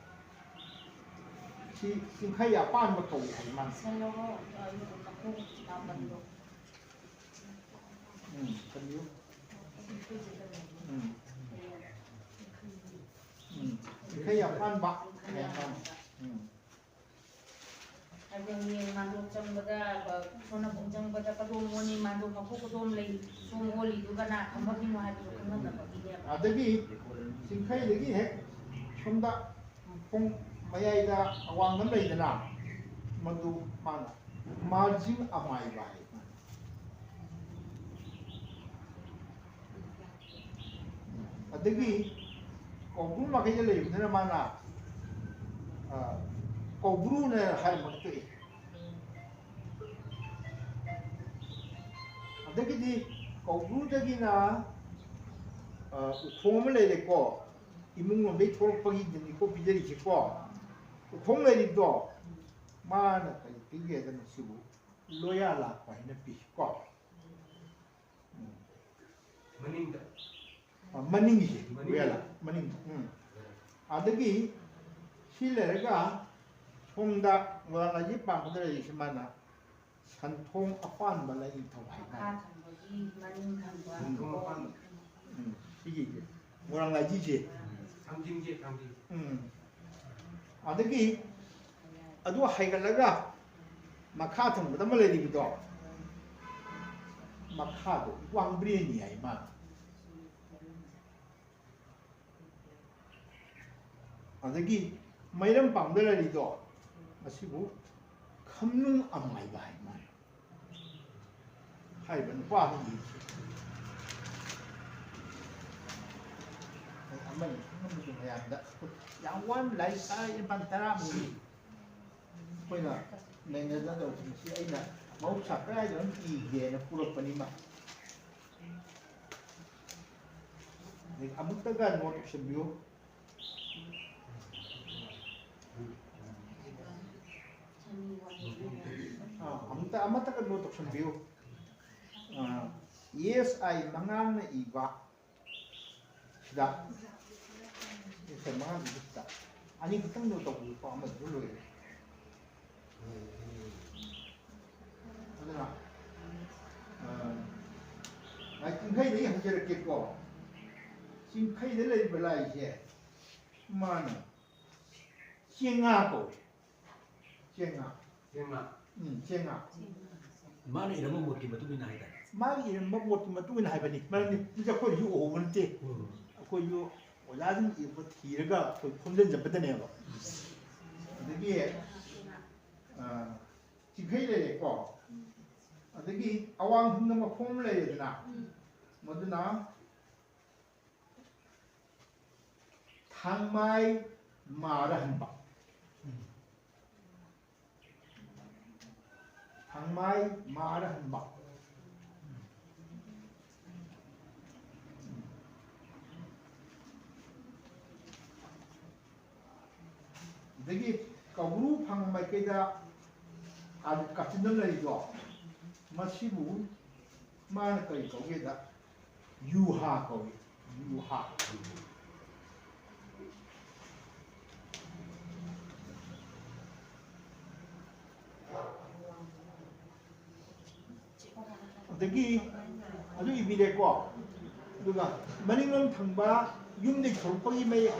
ꯁꯤ ꯆꯤꯡꯈꯩ ꯑꯄꯥꯟꯕ ꯀꯧꯏ ꯍꯥꯏ ꯃꯥꯅ꯫ ꯁꯦ ꯂꯧꯔꯣ, ꯑꯗꯨꯒ ꯃꯈꯣꯡ ꯃꯥꯄꯟꯗꯣ꯫ ꯎꯝ, ꯊꯝꯕꯤꯌꯨ꯫ ꯎꯝ꯫ ꯎꯝ, ꯆꯤꯡꯈꯩ ꯑꯄꯥꯟꯕ ꯍꯥꯏ ꯃꯥꯅ꯫ ꯎꯝ꯫ ꯑꯗꯨꯅꯤ ꯃꯥꯟꯗꯣꯞ ꯆꯪꯕꯗ, ꯁꯣꯝꯅ ꯄꯨꯡ ꯆꯪꯕꯗ ꯀꯗꯣꯝ ꯑꯣꯅꯤ, ꯃꯥꯟꯗꯣꯞ ꯃꯀꯣꯛ ꯀꯗꯣꯝ ꯂꯩ, ꯁꯣꯝ ꯑꯣꯜꯂꯤꯗꯨ ꯀꯅꯥ ꯈꯪꯕꯒꯤꯅꯣ ꯍꯥꯏꯕꯗꯨ ꯈꯪꯍꯟꯅꯕꯒꯤꯅꯦꯕ꯫ ꯑꯗꯒꯤ ꯆꯤꯡꯈꯩꯗꯒꯤ ꯍꯦꯛ ꯁꯣꯝꯗ ꯈꯣꯡ ꯃꯌꯥꯏꯗ ꯑꯋꯥꯡꯕ ꯑꯃ ꯂꯩꯗꯅ, ꯃꯗꯨ ꯃꯥꯅ ꯃꯥꯔꯖꯤꯡ ꯑꯃꯥꯏꯕ ꯍꯥꯏ꯫ ꯑꯗꯒꯤ ꯀꯧꯕ꯭ꯔꯨ ꯃꯥꯏꯀꯩꯗ ꯂꯩꯕꯗꯨꯅ ꯃꯥꯅ, ꯑ, ꯀꯧꯕ꯭ꯔꯨꯅ ꯍꯥꯏꯔꯝꯃꯒ ꯇꯣꯛꯏ꯫ ꯑꯗꯒꯤꯗꯤ ꯀꯧꯕ꯭ꯔꯨꯗꯒꯤꯅ, ꯑ, ꯎꯈꯣꯡ ꯑꯃ ꯂꯩꯔꯦꯀꯣ, ꯏꯃꯨꯡ ꯂꯣꯝꯗꯒꯤ ꯊꯣꯛꯂꯛꯄꯒꯤꯗꯅꯤꯀꯣ ꯄꯤꯖꯔꯤꯁꯦꯀꯣ꯫ ꯎꯈꯣꯡ ꯂꯩꯔꯤꯕꯗꯣ ꯃꯥꯅ ꯀꯔꯤ ꯄꯤꯒꯦꯗꯅ ꯁꯤꯕꯨ ꯂꯣꯌꯥ ꯂꯥꯛꯄ ꯍꯥꯏꯅ ꯄꯤ ꯀꯣ꯫ ꯎꯝ꯫ ꯃꯅꯤꯡꯗ꯫ ꯑ, ꯃꯅꯤꯡꯒꯤꯁꯦ, ꯃꯅꯤꯡ꯫ ꯂꯣꯌꯥ ꯂꯥꯛ-, ꯃꯅꯤꯡ꯫ ꯎꯝ꯫ ꯑꯗꯒꯤ ꯁꯤ ꯂꯩꯔꯒ ꯁꯣꯝꯗ ꯃꯣꯏꯔꯥꯡ ꯂꯥꯏꯖꯤ ꯄꯥꯡꯕꯗ ꯂꯩꯔꯤꯁꯦ ꯃꯥꯅ ꯁꯟꯊꯣꯡ ꯑꯄꯥꯟꯕ ꯂꯥꯏꯅꯤꯡꯊꯧ ꯍꯥꯏꯇꯥꯔꯦ꯫ ꯃꯈꯥ ꯊꯪꯕꯒꯤ ꯃꯅꯤꯡ ꯊꯪꯕ꯫ ꯎꯝ꯫ ꯎꯝ, ꯁꯤꯒꯤꯁꯦ꯫ ꯃꯣꯏꯔꯥꯡ ꯂꯥꯏꯖꯤꯁꯦ꯫ ꯊꯥꯡꯖꯤꯡꯁꯦ, ꯊꯥꯡꯖꯤꯡ꯫ ꯎꯝ꯫ ꯑꯗꯒꯤ ꯑꯗꯨ ꯍꯥꯏꯒꯠꯂꯒ ꯃꯈꯥ ꯊꯪꯕꯗ ꯑꯃ ꯂꯩꯔꯤꯕꯗꯣ, ꯃꯈꯥꯗꯣ ꯋꯥꯡꯕ꯭ꯔꯦꯟꯅꯤ ꯍꯥꯏ ꯃꯥꯅ꯫ ꯑꯗꯒꯤ ꯃꯩꯔꯝ ꯄꯥꯡꯗ ꯂꯩꯔꯤꯗꯣ, ꯃꯁꯤꯕꯨ ꯈꯝꯅꯨꯡ ꯑꯃꯥꯏꯕ ꯍꯥꯏ ꯃꯥꯅ꯫ ꯍꯥꯏꯔꯤꯕ ꯅꯨꯄꯥ ꯑꯍꯨꯝꯒꯤꯁꯦ ꯑꯩ ꯑꯃꯅꯤ ꯈꯪꯉꯝꯕꯁꯨ ꯃꯌꯥꯝꯗ ꯌꯥꯝ ꯋꯥꯅ ꯂꯥꯏꯔꯤꯛ ꯇꯔꯥ ꯅꯤꯄꯥꯜ ꯇꯔꯥꯃꯨꯛ ꯑꯩꯈꯣꯏꯅ ꯅꯩꯅꯗꯅ ꯇꯧꯕꯁꯤ ꯑꯩꯅ ꯃꯍꯧꯁꯥ ꯀꯗꯥꯏꯗ ꯑꯗꯨꯝ ꯏꯒꯦꯅ ꯄꯨꯔꯛꯄꯅꯤ ꯃꯥ꯫ ꯑꯃꯨꯛꯇꯒ ꯅꯣꯠ ꯇꯧꯁꯟꯕꯤꯌꯨ꯫ ꯑꯥ, ꯑꯃꯨꯛꯇ, ꯑꯃꯠꯇꯒ ꯅꯣꯠ ꯇꯧꯁꯟꯕꯤꯌꯨ꯫ ꯑꯥ, S I ꯃꯉꯥꯡꯅ ꯏꯕ ꯁꯤꯗ, S I ꯃꯉꯥꯡꯅ ꯏꯕ ꯁꯤꯗ ꯑꯅꯤ ꯈꯛꯇꯪ ꯅꯣꯠ ꯇꯧꯕꯤꯌꯨꯀꯣ, ꯑꯃꯗꯨꯗ ꯂꯣꯏꯔꯦ꯫ ꯑꯗꯨꯅ, ꯑ, ꯂꯥꯏ ꯆꯤꯡꯈꯩꯗꯒꯤ ꯍꯧꯖꯔꯛꯀꯦꯀꯣ꯫ ꯆꯤꯡꯈꯩꯗ ꯂꯩꯔꯤꯕ ꯂꯥꯏꯁꯦ ꯃꯥꯅ ꯆꯦꯡꯉꯥ ꯀꯧꯏ꯫ ꯆꯦꯡꯉꯥ꯫ ꯆꯦꯡꯉꯥ꯫ ꯎꯝ, ꯆꯦꯡꯉꯥ꯫ ꯃꯥꯅ ꯏꯔꯝꯕ ꯃꯣꯠꯀꯤ ꯃꯇꯨꯡ ꯏꯟꯅ ꯍꯥꯏꯇꯥꯔꯦ꯫ ꯃꯥꯒꯤ ꯏꯔꯝꯕ ꯃꯣꯠꯀꯤ ꯃꯇꯨꯡ ꯏꯟꯅ ꯍꯥꯏꯕꯅꯤ꯫ ꯃꯔꯝꯗꯤ ꯃꯁꯤ ꯑꯩꯈꯣꯏꯅꯁꯨ ꯎꯍꯧꯕ ꯅꯠꯇꯦ꯫ ꯎꯝ꯫ ꯑꯩꯈꯣꯏꯁꯨ ꯑꯣꯖꯥꯁꯤꯡ ꯏꯔꯛꯄ ꯊꯤꯔꯒ ꯑꯩꯈꯣꯏ ꯈꯣꯝꯖꯤꯟꯖꯕꯗꯅꯦꯕ꯫ ꯑꯗꯒꯤ, ꯑ, ꯆꯤꯡꯈꯩ ꯂꯩꯔꯦꯀꯣ꯫ ꯑꯗꯒꯤ ꯑꯋꯥꯡ ꯍꯨꯝꯅ ꯃꯈꯣꯡ ꯑꯃ ꯂꯩꯔꯦꯗꯅ꯫ ꯃꯗꯨꯅ ꯊꯥꯡꯃꯥꯏ ꯃꯥꯔꯍꯟꯕ꯫ ꯊꯥꯡꯃꯥꯏ ꯃꯥꯔꯍꯟꯕ꯫ ꯑꯗꯒꯤ ꯀꯧꯕ꯭ꯔꯨ ꯐꯪ ꯃꯥꯏꯀꯩꯗ ꯑꯥ ꯀꯥꯆꯤꯟꯗ ꯂꯩꯔꯤꯗꯣ, ꯃꯁꯤꯕꯨ ꯃꯥꯅ ꯀꯔꯤ ꯀꯧꯒꯦꯗ, ꯌꯨꯍꯥ ꯀꯧꯏ꯫ ꯌꯨꯍꯥ꯫ ꯑꯗꯒꯤ ꯑꯗꯨ ꯏꯕꯤꯔꯦꯀꯣ꯫ ꯑꯗꯨꯒ ꯃꯅꯤꯡꯂꯣꯝ ꯊꯪꯕ ꯌꯨꯝꯗꯒꯤ ꯊꯣꯛꯂꯛꯄꯒꯤ ꯃꯌꯦꯛ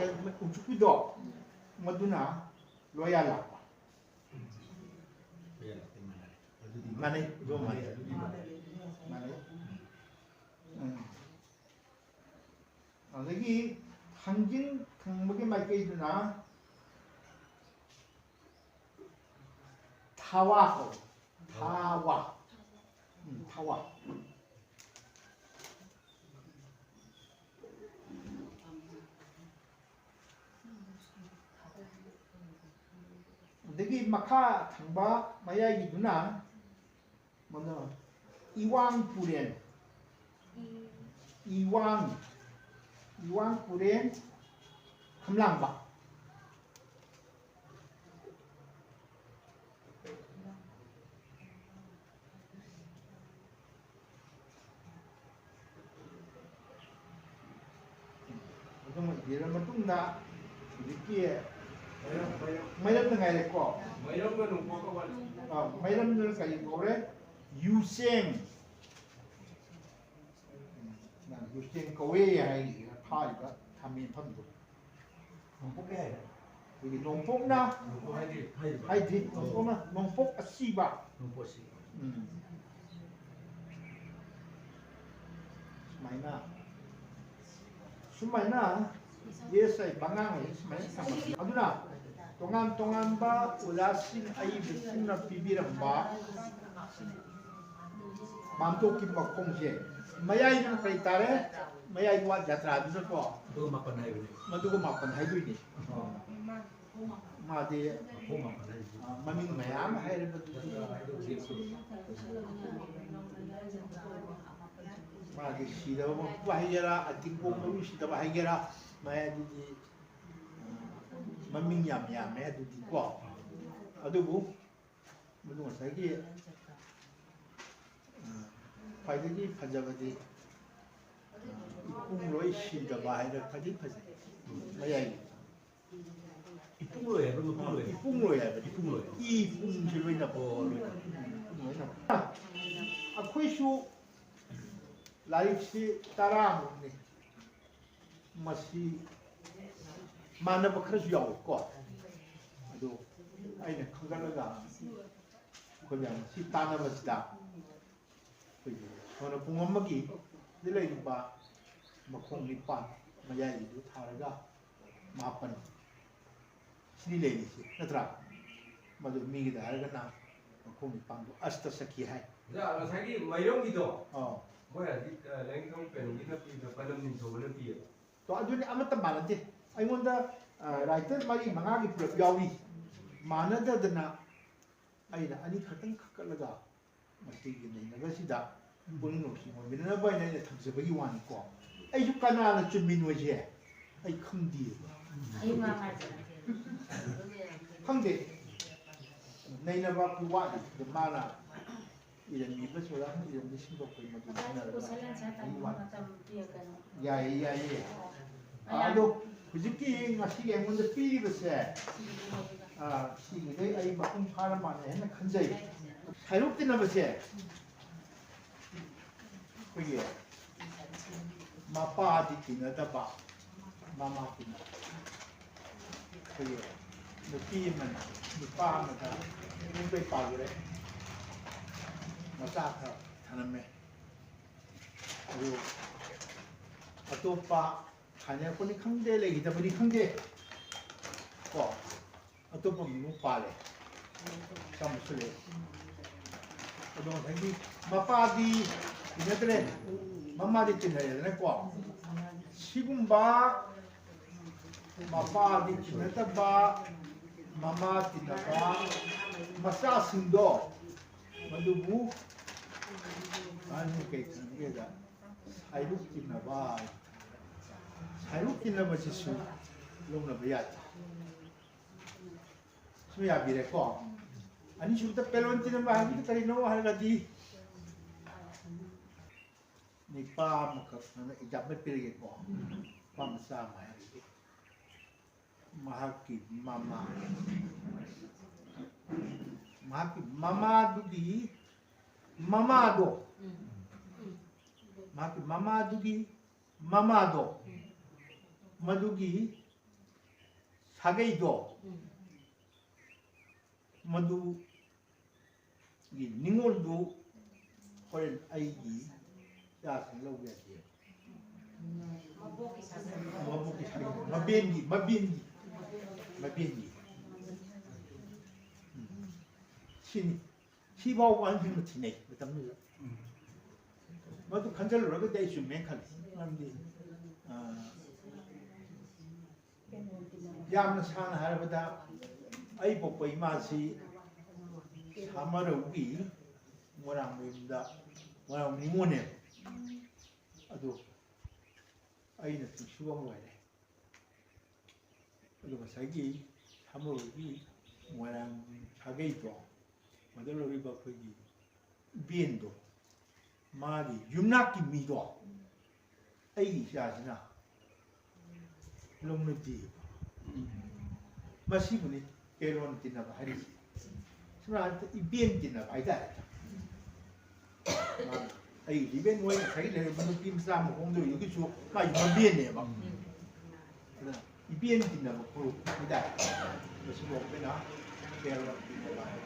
ꯎꯆꯨꯛꯄꯤꯗꯣ, ꯃꯗꯨꯅ ꯂꯣꯌꯥ ꯂꯥꯛꯄ꯫ ꯃꯥꯟꯅꯩ, ꯑꯗꯨ ꯃꯥꯟꯅꯩ꯫ ꯃꯥꯟꯅꯩ꯫ ꯎꯝ꯫ ꯑꯗꯒꯤ ꯊꯥꯡꯖꯤꯡ ꯊꯪꯕꯒꯤ ꯃꯥꯏꯀꯩꯗꯨꯅ ꯊꯥꯋꯥ ꯀꯧꯏ꯫ ꯊꯥꯋꯥ꯫ ꯎꯝ, ꯊꯥꯋꯥ꯫ ꯑꯗꯒꯤ ꯃꯈꯥ ꯊꯪꯕ ꯃꯌꯥꯏꯒꯤꯗꯨꯅ ꯃꯗꯨ ꯏꯋꯥꯡ ꯄꯨꯔꯦꯟ꯫ ꯏꯋꯥꯡ꯫ ꯏꯋꯥꯡ ꯄꯨꯔꯦꯟ ꯈꯝꯂꯥꯡꯕ꯫ ꯑꯗꯨꯃ ꯏꯕꯤꯔ ꯃꯇꯨꯡꯗ ꯍꯧꯖꯤꯛꯀꯤ ꯃꯩꯔꯝꯗ ꯉꯥꯏꯔꯦꯀꯣ꯫ ꯃꯩꯔꯝꯒ ꯅꯣꯡꯄꯣꯛꯀ ꯋꯥꯠꯂꯤ꯫ ꯑꯥ, ꯃꯩꯔꯝꯗꯨꯅ ꯀꯔꯤ ꯀꯧꯔꯦ? ꯌꯨꯆꯦꯡ꯫ ꯎꯝ, ꯌꯨꯆꯦꯡ ꯀꯧꯋꯦ ꯍꯥꯏꯔꯤꯁꯤꯅ ꯐꯥꯔꯤꯕ ꯊꯝꯃꯤ ꯃꯐꯝꯗꯣ꯫ ꯅꯣꯡꯄꯣꯛ ꯀꯩ ꯍꯥꯏꯅꯣ? ꯑꯩꯈꯣꯏꯒꯤ ꯅꯣꯡꯄꯣꯛꯅ ꯅꯣꯡꯄꯣꯛ ꯍꯥꯏꯗꯤ ꯍꯥꯏꯔꯤꯕ? ꯍꯥꯏꯗꯤ ꯅꯣꯡꯄꯣꯛꯅ ꯅꯣꯡꯄꯣꯛ ꯑꯁꯤꯕ꯫ ꯅꯣꯡꯄꯣꯛ ꯑꯁꯤꯕ꯫ ꯎꯝ꯫ ꯁꯨꯃꯥꯏꯅ ꯁꯨꯃꯥꯏꯅ ꯑꯦꯁ ꯑꯥꯏ ꯕꯉꯥꯡ ꯑꯁꯤ ꯁꯨꯃꯥꯏꯅ ꯊꯝꯃꯛꯄ꯫ ꯑꯗꯨꯅ ꯇꯣꯉꯥꯟ ꯇꯣꯉꯥꯟꯕ ꯑꯣꯖꯥꯁꯤꯡ ꯑꯏꯕꯁꯤꯡꯅ ꯄꯤꯕꯤꯔꯝꯕ ꯃꯥꯝꯇꯣꯞꯀꯤ ꯃꯈꯣꯡꯁꯦ ꯃꯌꯥꯏꯗꯨꯅ ꯀꯔꯤ ꯇꯥꯔꯦ? ꯃꯌꯥꯏ ꯋꯥ ꯖꯇ꯭ꯔꯥꯗꯨꯅꯀꯣ꯫ ꯑꯗꯨꯒ ꯃꯥꯄꯟ ꯍꯥꯏꯕꯅꯦ꯫ ꯃꯗꯨꯒ ꯃꯥꯄꯟ ꯍꯥꯏꯗꯣꯏꯅꯦ꯫ ꯑꯣ꯫ ꯃꯥꯗꯤ, ꯃꯈꯣꯡ ꯃꯥꯄꯟ ꯍꯥꯏꯁꯦ꯫ ꯑ, ꯃꯃꯤꯡ ꯃꯌꯥꯝ ꯍꯥꯏꯔꯕꯗꯨꯗꯤ꯫ ꯖꯇ꯭ꯔꯥ ꯍꯥꯏꯗꯣꯏꯁꯦ꯫ ꯃꯥꯒꯤ ꯁꯤꯗꯕ ꯃꯄꯨ ꯍꯥꯏꯒꯦꯔꯥ, ꯑꯇꯤꯡꯕꯣꯡ ꯃꯔꯨ ꯁꯤꯗꯕ ꯍꯥꯏꯒꯦꯔꯥ, ꯃꯥꯏ ꯑꯗꯨꯗꯤ, ꯑ, ꯃꯃꯤꯡ ꯌꯥꯝ ꯌꯥꯝꯃꯦ ꯑꯗꯨꯗꯤꯀꯣ꯫ ꯑꯗꯨꯕꯨ ꯃꯗꯨ ꯉꯁꯥꯏꯒꯤ, ꯑ, ꯈ꯭ꯋꯥꯏꯗꯒꯤ ꯐꯖꯕꯗꯤ, ꯑ, ꯏꯄꯨꯡꯂꯣꯏ ꯁꯤꯗꯕ ꯍꯥꯏꯅ ꯈ꯭ꯋꯥꯏꯗꯒꯤ ꯐꯖꯩ꯫ ꯃꯌꯥꯏꯒꯤ꯫ ꯏꯄꯨꯡꯂꯣꯏ ꯍꯥꯏꯕ꯭ꯔꯥ, ꯃꯄꯨꯡꯂꯣꯏ? ꯏꯄꯨꯡꯂꯣꯏ ꯍꯥꯏꯕ꯫ ꯏꯄꯨꯡꯂꯣꯏ꯫ ꯏ ꯄꯨꯡꯁꯤ ꯂꯣꯏꯅ꯫ ꯑꯣ, ꯂꯣꯏꯅ꯫ ꯏꯄꯨꯡ ꯂꯣꯏꯅ꯫ ꯑꯩꯈꯣꯏꯁꯨ ꯂꯥꯏꯔꯤꯛꯁꯤ ꯇꯔꯥꯃꯨꯛꯅꯤ꯫ ꯃꯁꯤ ꯃꯥꯟꯅꯕ ꯈꯔꯁꯨ ꯌꯥꯎꯏꯀꯣ꯫ ꯑꯗꯨ ꯑꯩꯅ ꯈꯟꯒꯠꯂꯒ ꯑꯩꯈꯣꯏ ꯃꯌꯥꯝ ꯁꯤ ꯇꯥꯟꯅꯕꯁꯤꯗ ꯑꯩꯈꯣꯏꯒꯤ ꯁꯣꯟꯅ ꯄꯨꯡ ꯑꯃꯒꯤ ꯁꯤꯗ ꯂꯩꯔꯤꯕ ꯃꯈꯣꯡ ꯅꯤꯄꯥꯟ ꯃꯌꯥꯏꯒꯤꯗꯨ ꯊꯥꯔꯒ ꯃꯥꯄꯟ ꯁꯤꯅꯤ ꯂꯩꯔꯤꯁꯤ, ꯅꯠꯇ꯭ꯔꯥ? ꯃꯗꯨ ꯃꯤꯒꯤꯗ ꯍꯥꯏꯔꯒꯅ ꯃꯈꯣꯡ ꯅꯤꯄꯥꯟꯗꯨ ꯑꯁꯇ ꯁꯈꯤ ꯍꯥꯏ꯫ ꯑꯣꯖꯥ, ꯉꯁꯥꯏꯒꯤ ꯃꯩꯔꯝꯒꯤꯗꯣ, ꯑꯥ꯫ ꯃꯣꯏ ꯍꯧꯖꯤꯛ, ꯑ, ꯂꯥꯏꯅꯤꯡꯊꯧ ꯀꯩꯅꯣꯒꯤꯅ ꯄꯤꯕꯗ ꯄꯅꯝ ꯅꯤꯡꯊꯧꯅ ꯄꯤꯌꯦꯕ꯫ ꯇꯣ, ꯑꯗꯨꯅꯤ ꯑꯃꯠꯇ ꯃꯥꯟꯅꯗꯦ꯫ ꯑꯩꯉꯣꯟꯗ, ꯑ, writer ꯃꯔꯤ ꯃꯉꯥꯒꯤ ꯄꯨꯂꯞ ꯌꯥꯎꯔꯤ꯫ ꯃꯥꯟꯅꯗꯗꯅ ꯑꯩꯅ ꯑꯅꯤꯈꯛꯇꯪ ꯈꯛꯀꯠꯂꯒ ꯃꯁꯤꯒꯤ ꯅꯩꯅꯕꯁꯤꯗ ꯄꯨꯛꯅꯤꯡ ꯅꯨꯡꯁꯤ ꯑꯣꯏꯃꯤꯟꯅꯅꯕ ꯍꯥꯏꯅ ꯑꯩꯅ ꯊꯝꯖꯕꯒꯤ ꯋꯥꯅꯤꯀꯣ꯫ ꯑꯩꯁꯨ ꯀꯅꯥꯅ ꯆꯨꯝꯃꯤꯅꯣꯁꯦ ꯑꯩ ꯈꯪꯗꯦꯕ꯫ ꯈꯪꯗꯦ꯫ ꯅꯩꯅꯕ ꯑꯩꯈꯣꯏ ꯋꯥꯠꯂꯤ꯫ ꯑꯗ ꯃꯥꯅ ꯏꯔꯝꯃꯤꯕ ꯆꯨꯔꯥꯟ ꯏꯔꯝꯃꯤꯁꯤꯡꯗꯣ ꯑꯩꯈꯣꯏ ꯃꯗꯨ ꯅꯩꯅꯔꯒ ꯑꯩ ꯋꯥꯠꯂꯤ꯫ ꯌꯥꯏꯌꯦ, ꯌꯥꯏꯌꯦ꯫ ꯑꯥ, ꯑꯗꯣ ꯍꯧꯖꯤꯛꯀꯤ ꯉꯁꯤꯒꯤ ꯑꯩꯉꯣꯟꯗ ꯄꯤꯔꯤꯕꯁꯦ, ꯑꯥ, ꯁꯤꯒꯤꯗꯩ ꯑꯩ ꯃꯄꯨꯡ ꯐꯥꯔ ꯃꯥꯜꯂꯦ ꯍꯥꯏꯅ ꯈꯟꯖꯩ꯫ ꯁꯥꯏꯔꯨꯛ ꯇꯤꯟꯅꯕꯁꯦ ꯑꯩꯈꯣꯏꯒꯤ ꯃꯄꯥꯗꯤ ꯇꯤꯟꯅꯗꯕ, ꯃꯃꯥ ꯇꯤꯟꯅꯕ꯫ ꯑꯩꯈꯣꯏꯒꯤ ꯅꯨꯄꯤ ꯑꯃꯅ ꯅꯨꯄꯥ ꯑꯃꯗ ꯌꯨꯝ ꯀꯩ ꯄꯥꯜꯂꯨꯔꯦ, ꯃꯆꯥ ꯈꯔ ꯊꯅꯝꯃꯦ꯫ ꯑꯗꯨ ꯑꯇꯣꯞꯄ ꯈꯥꯏꯅꯔꯛꯄꯅꯤ ꯈꯪꯗꯦ, ꯂꯩꯈꯤꯗꯕꯅꯤ ꯈꯪꯗꯦ, ꯀꯣ, ꯑꯇꯣꯞꯄ ꯑꯃꯨꯛ ꯄꯥꯜꯂꯦ, ꯆꯥꯝꯃꯁꯨ ꯂꯩ꯫ ꯑꯗꯣ ꯉꯁꯥꯏꯒꯤ ꯃꯄꯥꯗꯤ ꯇꯤꯟꯅꯗ꯭ꯔꯦ, ꯃꯃꯥꯗꯤ ꯇꯤꯟꯅꯔꯦꯗꯅꯀꯣ꯫ ꯁꯤꯒꯨꯝꯕ ꯃꯄꯥꯗꯤ ꯇꯤꯟꯅꯗꯕ, ꯃꯃꯥ ꯇꯤꯟꯅꯕ ꯃꯆꯥꯁꯤꯡꯗꯣ, ꯃꯗꯨꯕꯨ ꯑꯍꯟ ꯀꯩ ꯈꯟꯒꯦꯗ, ꯁꯥꯏꯔꯨꯛ ꯇꯤꯟꯅꯕ꯫ ꯁꯥꯏꯔꯨꯛ ꯇꯤꯟꯅꯕꯁꯤꯁꯨ ꯂꯧꯅꯕ ꯌꯥꯗꯦ꯫ ꯁꯨꯝ ꯌꯥꯕꯤꯔꯦꯀꯣ꯫ ꯑꯅꯤꯁꯨꯕꯗ ꯄꯦꯂꯣꯟ ꯇꯤꯟꯅꯕ ꯍꯥꯏꯕꯗꯤ ꯀꯔꯤꯅꯣ ꯍꯥꯏꯔꯒꯗꯤ, ꯅꯤꯄꯥ ꯑꯃꯈꯛ ꯑꯅ ꯑꯦꯛꯖꯥꯝꯄꯜ ꯄꯤꯔꯒꯦꯀꯣ꯫ ꯅꯨꯄꯥ ꯃꯆꯥ ꯑꯃ ꯍꯥꯏꯔꯒꯦ꯫ ꯃꯍꯥꯛꯀꯤ ꯃꯃꯥ, ꯃꯍꯥꯛꯀꯤ ꯃꯃꯥꯗꯨꯒꯤ ꯃꯃꯥꯗꯣ, ꯃꯍꯥꯛꯀꯤ ꯃꯃꯥꯗꯨꯒꯤ ꯃꯃꯥꯗꯣ, ꯃꯗꯨꯒꯤ ꯁꯥꯒꯩꯗꯣ, ꯃꯗꯨꯒꯤ ꯅꯤꯉꯣꯜꯗꯨ ꯍꯣꯔꯦꯟ ꯑꯩꯒꯤ ꯏꯆꯥꯁꯤꯡ ꯂꯧꯕ ꯌꯥꯗꯦ꯫ ꯃꯕꯣꯛꯀꯤ ꯁꯥꯒꯩ, ꯃꯕꯦꯟꯒꯤ, ꯃꯕꯦꯟꯒꯤ, ꯃꯕꯦꯟꯒꯤ꯫ ꯎꯝ꯫ ꯁꯤꯅꯤ꯫ ꯁꯤꯐꯥꯎꯕ ꯑꯍꯟꯁꯤꯡꯅ ꯊꯤꯅꯩ ꯃꯇꯝꯗꯨꯗ꯫ ꯃꯗꯨ ꯈꯟꯖꯜꯂꯨꯔꯒꯗꯤ ꯑꯩ ꯆꯨꯝꯃꯦꯅ ꯈꯜꯂꯤ꯫ ꯃꯔꯝꯗꯤ, ꯑ, ꯌꯥꯝꯅ ꯁꯥꯡꯅ ꯍꯥꯏꯔꯕꯗ, ꯑꯩ ꯄꯣꯛꯄ ꯏꯃꯥꯁꯤ ꯁꯥꯃꯔꯧꯒꯤ ꯃꯣꯏꯔꯥꯡ ꯃꯌꯨꯝꯗ ꯃꯣꯏꯔꯥꯡ ꯅꯤꯉꯣꯜꯅꯦꯕ꯫ ꯑꯗꯨ ꯑꯩꯅ ꯄꯤꯛꯁꯨ ꯑꯃ ꯑꯣꯏꯔꯦ꯫ ꯑꯗꯨ ꯉꯁꯥꯏꯒꯤ ꯁꯥꯃꯔꯣꯏꯒꯤ ꯃꯣꯏꯔꯥꯡ ꯁꯥꯒꯩꯗꯣ, ꯃꯗ ꯂꯧꯔꯤꯕ ꯑꯩꯈꯣꯏꯒꯤ ꯏꯕꯦꯟꯗꯣ, ꯃꯥꯒꯤ ꯌꯨꯝꯅꯥꯛꯀꯤ ꯃꯤꯗꯣ ꯑꯩꯒꯤ ꯏꯆꯥꯁꯤꯅ ꯂꯧꯅꯗꯦꯕ꯫ ꯃꯁꯤꯕꯨꯅꯤ ꯀꯦꯔꯣꯟ ꯇꯤꯟꯅꯕ ꯍꯥꯏꯔꯤꯁꯦ꯫ ꯁꯝꯅ ꯍꯥꯏꯔꯕꯗ ꯏꯕꯦꯟ ꯇꯤꯟꯅꯕ ꯍꯥꯏꯇꯥꯔꯦ꯫ ꯃꯥꯅ ꯑꯩꯒꯤ ꯏꯕꯦꯟ ꯃꯣꯏ ꯉꯁꯥꯏꯒꯤ ꯂꯩꯔꯝꯕ ꯅꯨꯄꯤ ꯃꯆꯥ ꯑꯃ ꯍꯣꯡꯗꯣꯏꯗꯨꯒꯤꯁꯨ ꯃꯥꯒꯤ ꯃꯕꯦꯟꯅꯦꯕ꯫ ꯑꯗꯨꯅ ꯏꯕꯦꯟ ꯇꯤꯟꯅꯕ ꯐꯨꯔꯨꯞ ꯍꯥꯏꯇꯥꯔꯦ꯫ ꯃꯁꯤꯕꯨ ꯑꯩꯈꯣꯏꯅ ꯀꯦꯔꯣꯟ ꯇꯤꯟꯅꯕ ꯍꯥꯏ꯫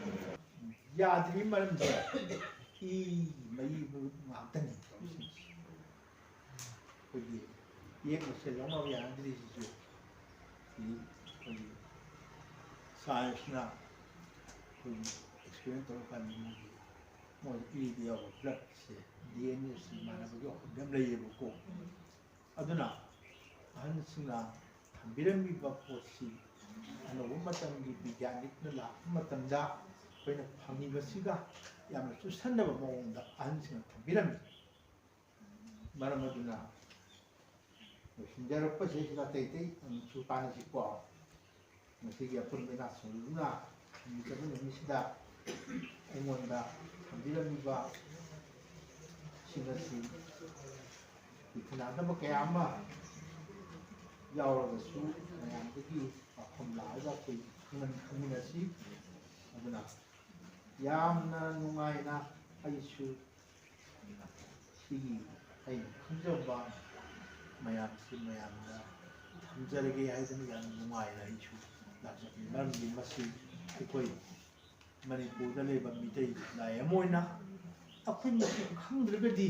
ꯌꯥꯗ꯭ꯔꯤꯕ ꯃꯔꯝꯁꯦ ꯏ ꯃꯔꯤ ꯃꯔꯨꯞ ꯉꯥꯛꯇꯅꯤ꯫ ꯑꯩꯈꯣꯏꯒꯤ ꯏꯌꯦꯛ ꯃꯁꯦꯜ ꯂꯧꯅꯕ ꯌꯥꯅꯗ꯭ꯔꯤꯁꯤꯁꯨ ꯁꯤ ꯑꯩꯈꯣꯏꯒꯤ ꯁꯥꯏꯟꯁꯅ ꯑꯩꯈꯣꯏꯒꯤ ꯑꯦꯛꯁꯄꯦꯔꯤꯃꯦꯟ ꯇꯧꯔꯀꯥꯟꯗ ꯃꯣꯏꯒꯤ, ꯃꯣꯏ ꯏꯗ ꯌꯥꯎꯕ ꯕ꯭ꯂꯠꯁꯦ ꯗꯤ ꯑꯦꯟ ꯑꯦꯁꯤ ꯃꯥꯟꯅꯕꯒꯤ ꯋꯥꯈꯜ ꯌꯥꯝ ꯂꯩꯌꯦꯕꯀꯣ꯫ ꯑꯗꯨꯅ ꯑꯍꯟꯁꯤꯡꯅ ꯊꯝꯕꯤꯔꯝꯃꯤꯕ ꯄꯣꯠꯁꯤ ꯑꯅꯧꯕ ꯃꯇꯝꯒꯤ ꯕꯤꯒ꯭ꯌꯥꯅꯤꯛꯅ ꯂꯥꯛꯄ ꯃꯇꯝꯗ ꯑꯩꯈꯣꯏꯅ ꯐꯪꯉꯤꯕꯁꯤꯒ ꯌꯥꯝꯅ ꯆꯨꯁꯟꯅꯕ ꯃꯑꯣꯡꯗ ꯑꯍꯟꯁꯤꯡꯅ ꯊꯝꯕꯤꯔꯝꯃꯤ꯫ ꯃꯔꯝ ꯑꯗꯨꯅ ꯂꯣꯏꯁꯤꯟꯖꯔꯛꯄꯁꯤꯗ ꯑꯇꯩ ꯑꯇꯩ ꯑꯃꯨꯛꯁꯨ ꯇꯥꯟꯅꯁꯤꯀꯣ꯫ ꯉꯁꯤꯒꯤ ꯑꯄꯨꯟꯕ ꯏꯅꯥꯛꯁꯤꯡꯗꯨꯅ ꯊꯝꯕꯤꯖꯕ ꯅꯨꯃꯤꯠꯁꯤꯗ ꯑꯩꯉꯣꯟꯗ ꯊꯝꯕꯤꯔꯝꯃꯤꯕ ꯁꯤꯡ ꯑꯁꯤ ꯏꯊꯤꯟ ꯂꯥꯟꯅꯕ ꯀꯌꯥ ꯑꯃ ꯌꯥꯎꯔꯒꯁꯨ ꯃꯌꯥꯝꯗꯒꯤ ꯋꯥꯐꯝ ꯂꯥꯛꯑꯒ ꯑꯩꯈꯣꯏ ꯈꯪꯃꯤꯟ-, ꯈꯪꯃꯤꯟꯅꯁꯤ꯫ ꯑꯗꯨꯅ ꯌꯥꯝꯅ ꯅꯨꯡꯉꯥꯏꯅ ꯑꯩꯁꯨ ꯁꯤꯒꯤ ꯑꯩꯅ ꯈꯪꯖꯕ ꯃꯌꯥꯝꯁꯤ ꯃꯌꯥꯝꯗ ꯊꯝꯖꯔꯒꯦ ꯍꯥꯏꯗꯅ ꯌꯥꯝ ꯅꯨꯡꯉꯥꯏꯅ ꯑꯩꯁꯨ ꯂꯥꯛꯆꯕꯅꯤ꯫ ꯃꯔꯝꯗꯤ ꯃꯁꯤ ꯑꯩꯈꯣꯏ ꯃꯅꯤꯄꯨꯔꯗ ꯂꯩꯕ ꯃꯤꯇꯩ ꯅꯥꯏ ꯑꯃ ꯑꯣꯏꯅ ꯑꯩꯈꯣꯏ ꯃꯁꯦꯟ ꯈꯪꯗ꯭ꯔꯒꯗꯤ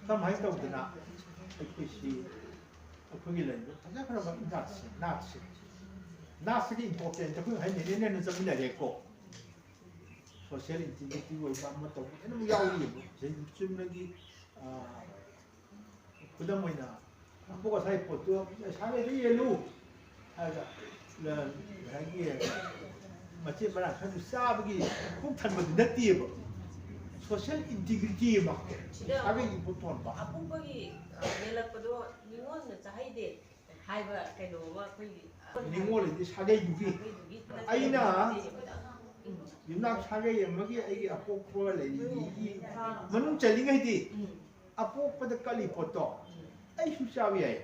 ꯀꯃꯥꯏꯅ ꯇꯧꯗꯅ ꯑꯩꯈꯣꯏꯁꯤ, ꯑꯩꯈꯣꯏꯒꯤ ꯂꯩꯔꯤꯕ ꯐꯖꯈ꯭ꯔꯕ ꯏꯅꯥꯠꯁꯦ, ꯅꯥꯠꯁꯦ, ꯅꯥꯠꯁꯤꯒꯤ ꯏꯝꯄꯣꯔꯇꯦꯟꯁ ꯑꯩꯈꯣꯏ ꯍꯥꯏꯅꯔꯦꯅꯦꯅ ꯆꯠꯃꯤꯟꯅꯔꯦꯀꯣ꯫ ꯁꯣꯁꯤꯌꯦꯜ ꯏꯟꯇꯤꯒ꯭ꯔꯤꯇꯤ ꯑꯣꯏꯕ ꯑꯃ ꯇꯧꯕ ꯂꯣꯏꯅꯃꯛ ꯌꯥꯎꯔꯤꯑꯕ꯫ ꯁꯤꯗꯩ ꯆꯨꯝꯅꯒꯤ, ꯑ, ꯈꯨꯗꯝ ꯑꯣꯏꯅ, ꯑꯃꯨꯛ ꯉꯁꯥꯏ ꯄꯣꯠꯇꯨ ꯁꯥꯒꯩꯗ ꯌꯦꯜꯂꯨ ꯍꯥꯏꯔꯒ, ꯂ-, ꯉꯁꯥꯏꯒꯤ ꯃꯆꯦꯠ ꯃꯔꯥꯡ ꯈꯔꯗꯨ ꯆꯥꯕꯒꯤ ꯄꯨꯛ ꯊꯟꯕꯗꯨ ꯅꯠꯇꯦꯕ꯫ ꯁꯣꯁꯤꯌꯦꯜ ꯏꯟꯇꯤꯒ꯭ꯔꯤꯇꯤ ꯑꯃ, ꯁꯤꯗ ꯁꯥꯒꯩꯒꯤ ꯏꯄꯣꯠ ꯊꯣꯟꯕ꯫ ꯑꯄꯣꯛꯄꯒꯤ ꯌꯦꯜꯂꯛꯄꯗꯣ ꯅꯤꯉꯣꯜꯅ ꯆꯥꯍꯩꯗꯦ ꯍꯥꯏꯕ ꯀꯩꯅꯣ ꯑꯃ ꯑꯩꯈꯣꯏꯒꯤ ꯅꯤꯉꯣꯜ ꯍꯥꯏꯗꯤ ꯁꯥꯒꯩꯗꯨꯒꯤ꯫ ꯁꯥꯒꯩꯗꯨꯒꯤ ꯑꯩꯅ ꯎꯝ. ꯌꯨꯝꯅꯥꯛ ꯁꯥꯒꯩ ꯑꯃꯒꯤ ꯑꯩꯒꯤ ꯑꯄꯣꯛꯄ ꯂꯩꯔꯤꯉꯩꯒꯤ ꯃꯅꯨꯡ ꯆꯜꯂꯤꯉꯩꯗꯤ ꯎꯝ. ꯑꯄꯣꯛꯄꯗ ꯀꯠꯂꯤ ꯄꯣꯠꯇꯣ ꯎꯝ. ꯑꯩꯁꯨ ꯆꯥꯕ ꯌꯥꯏ꯫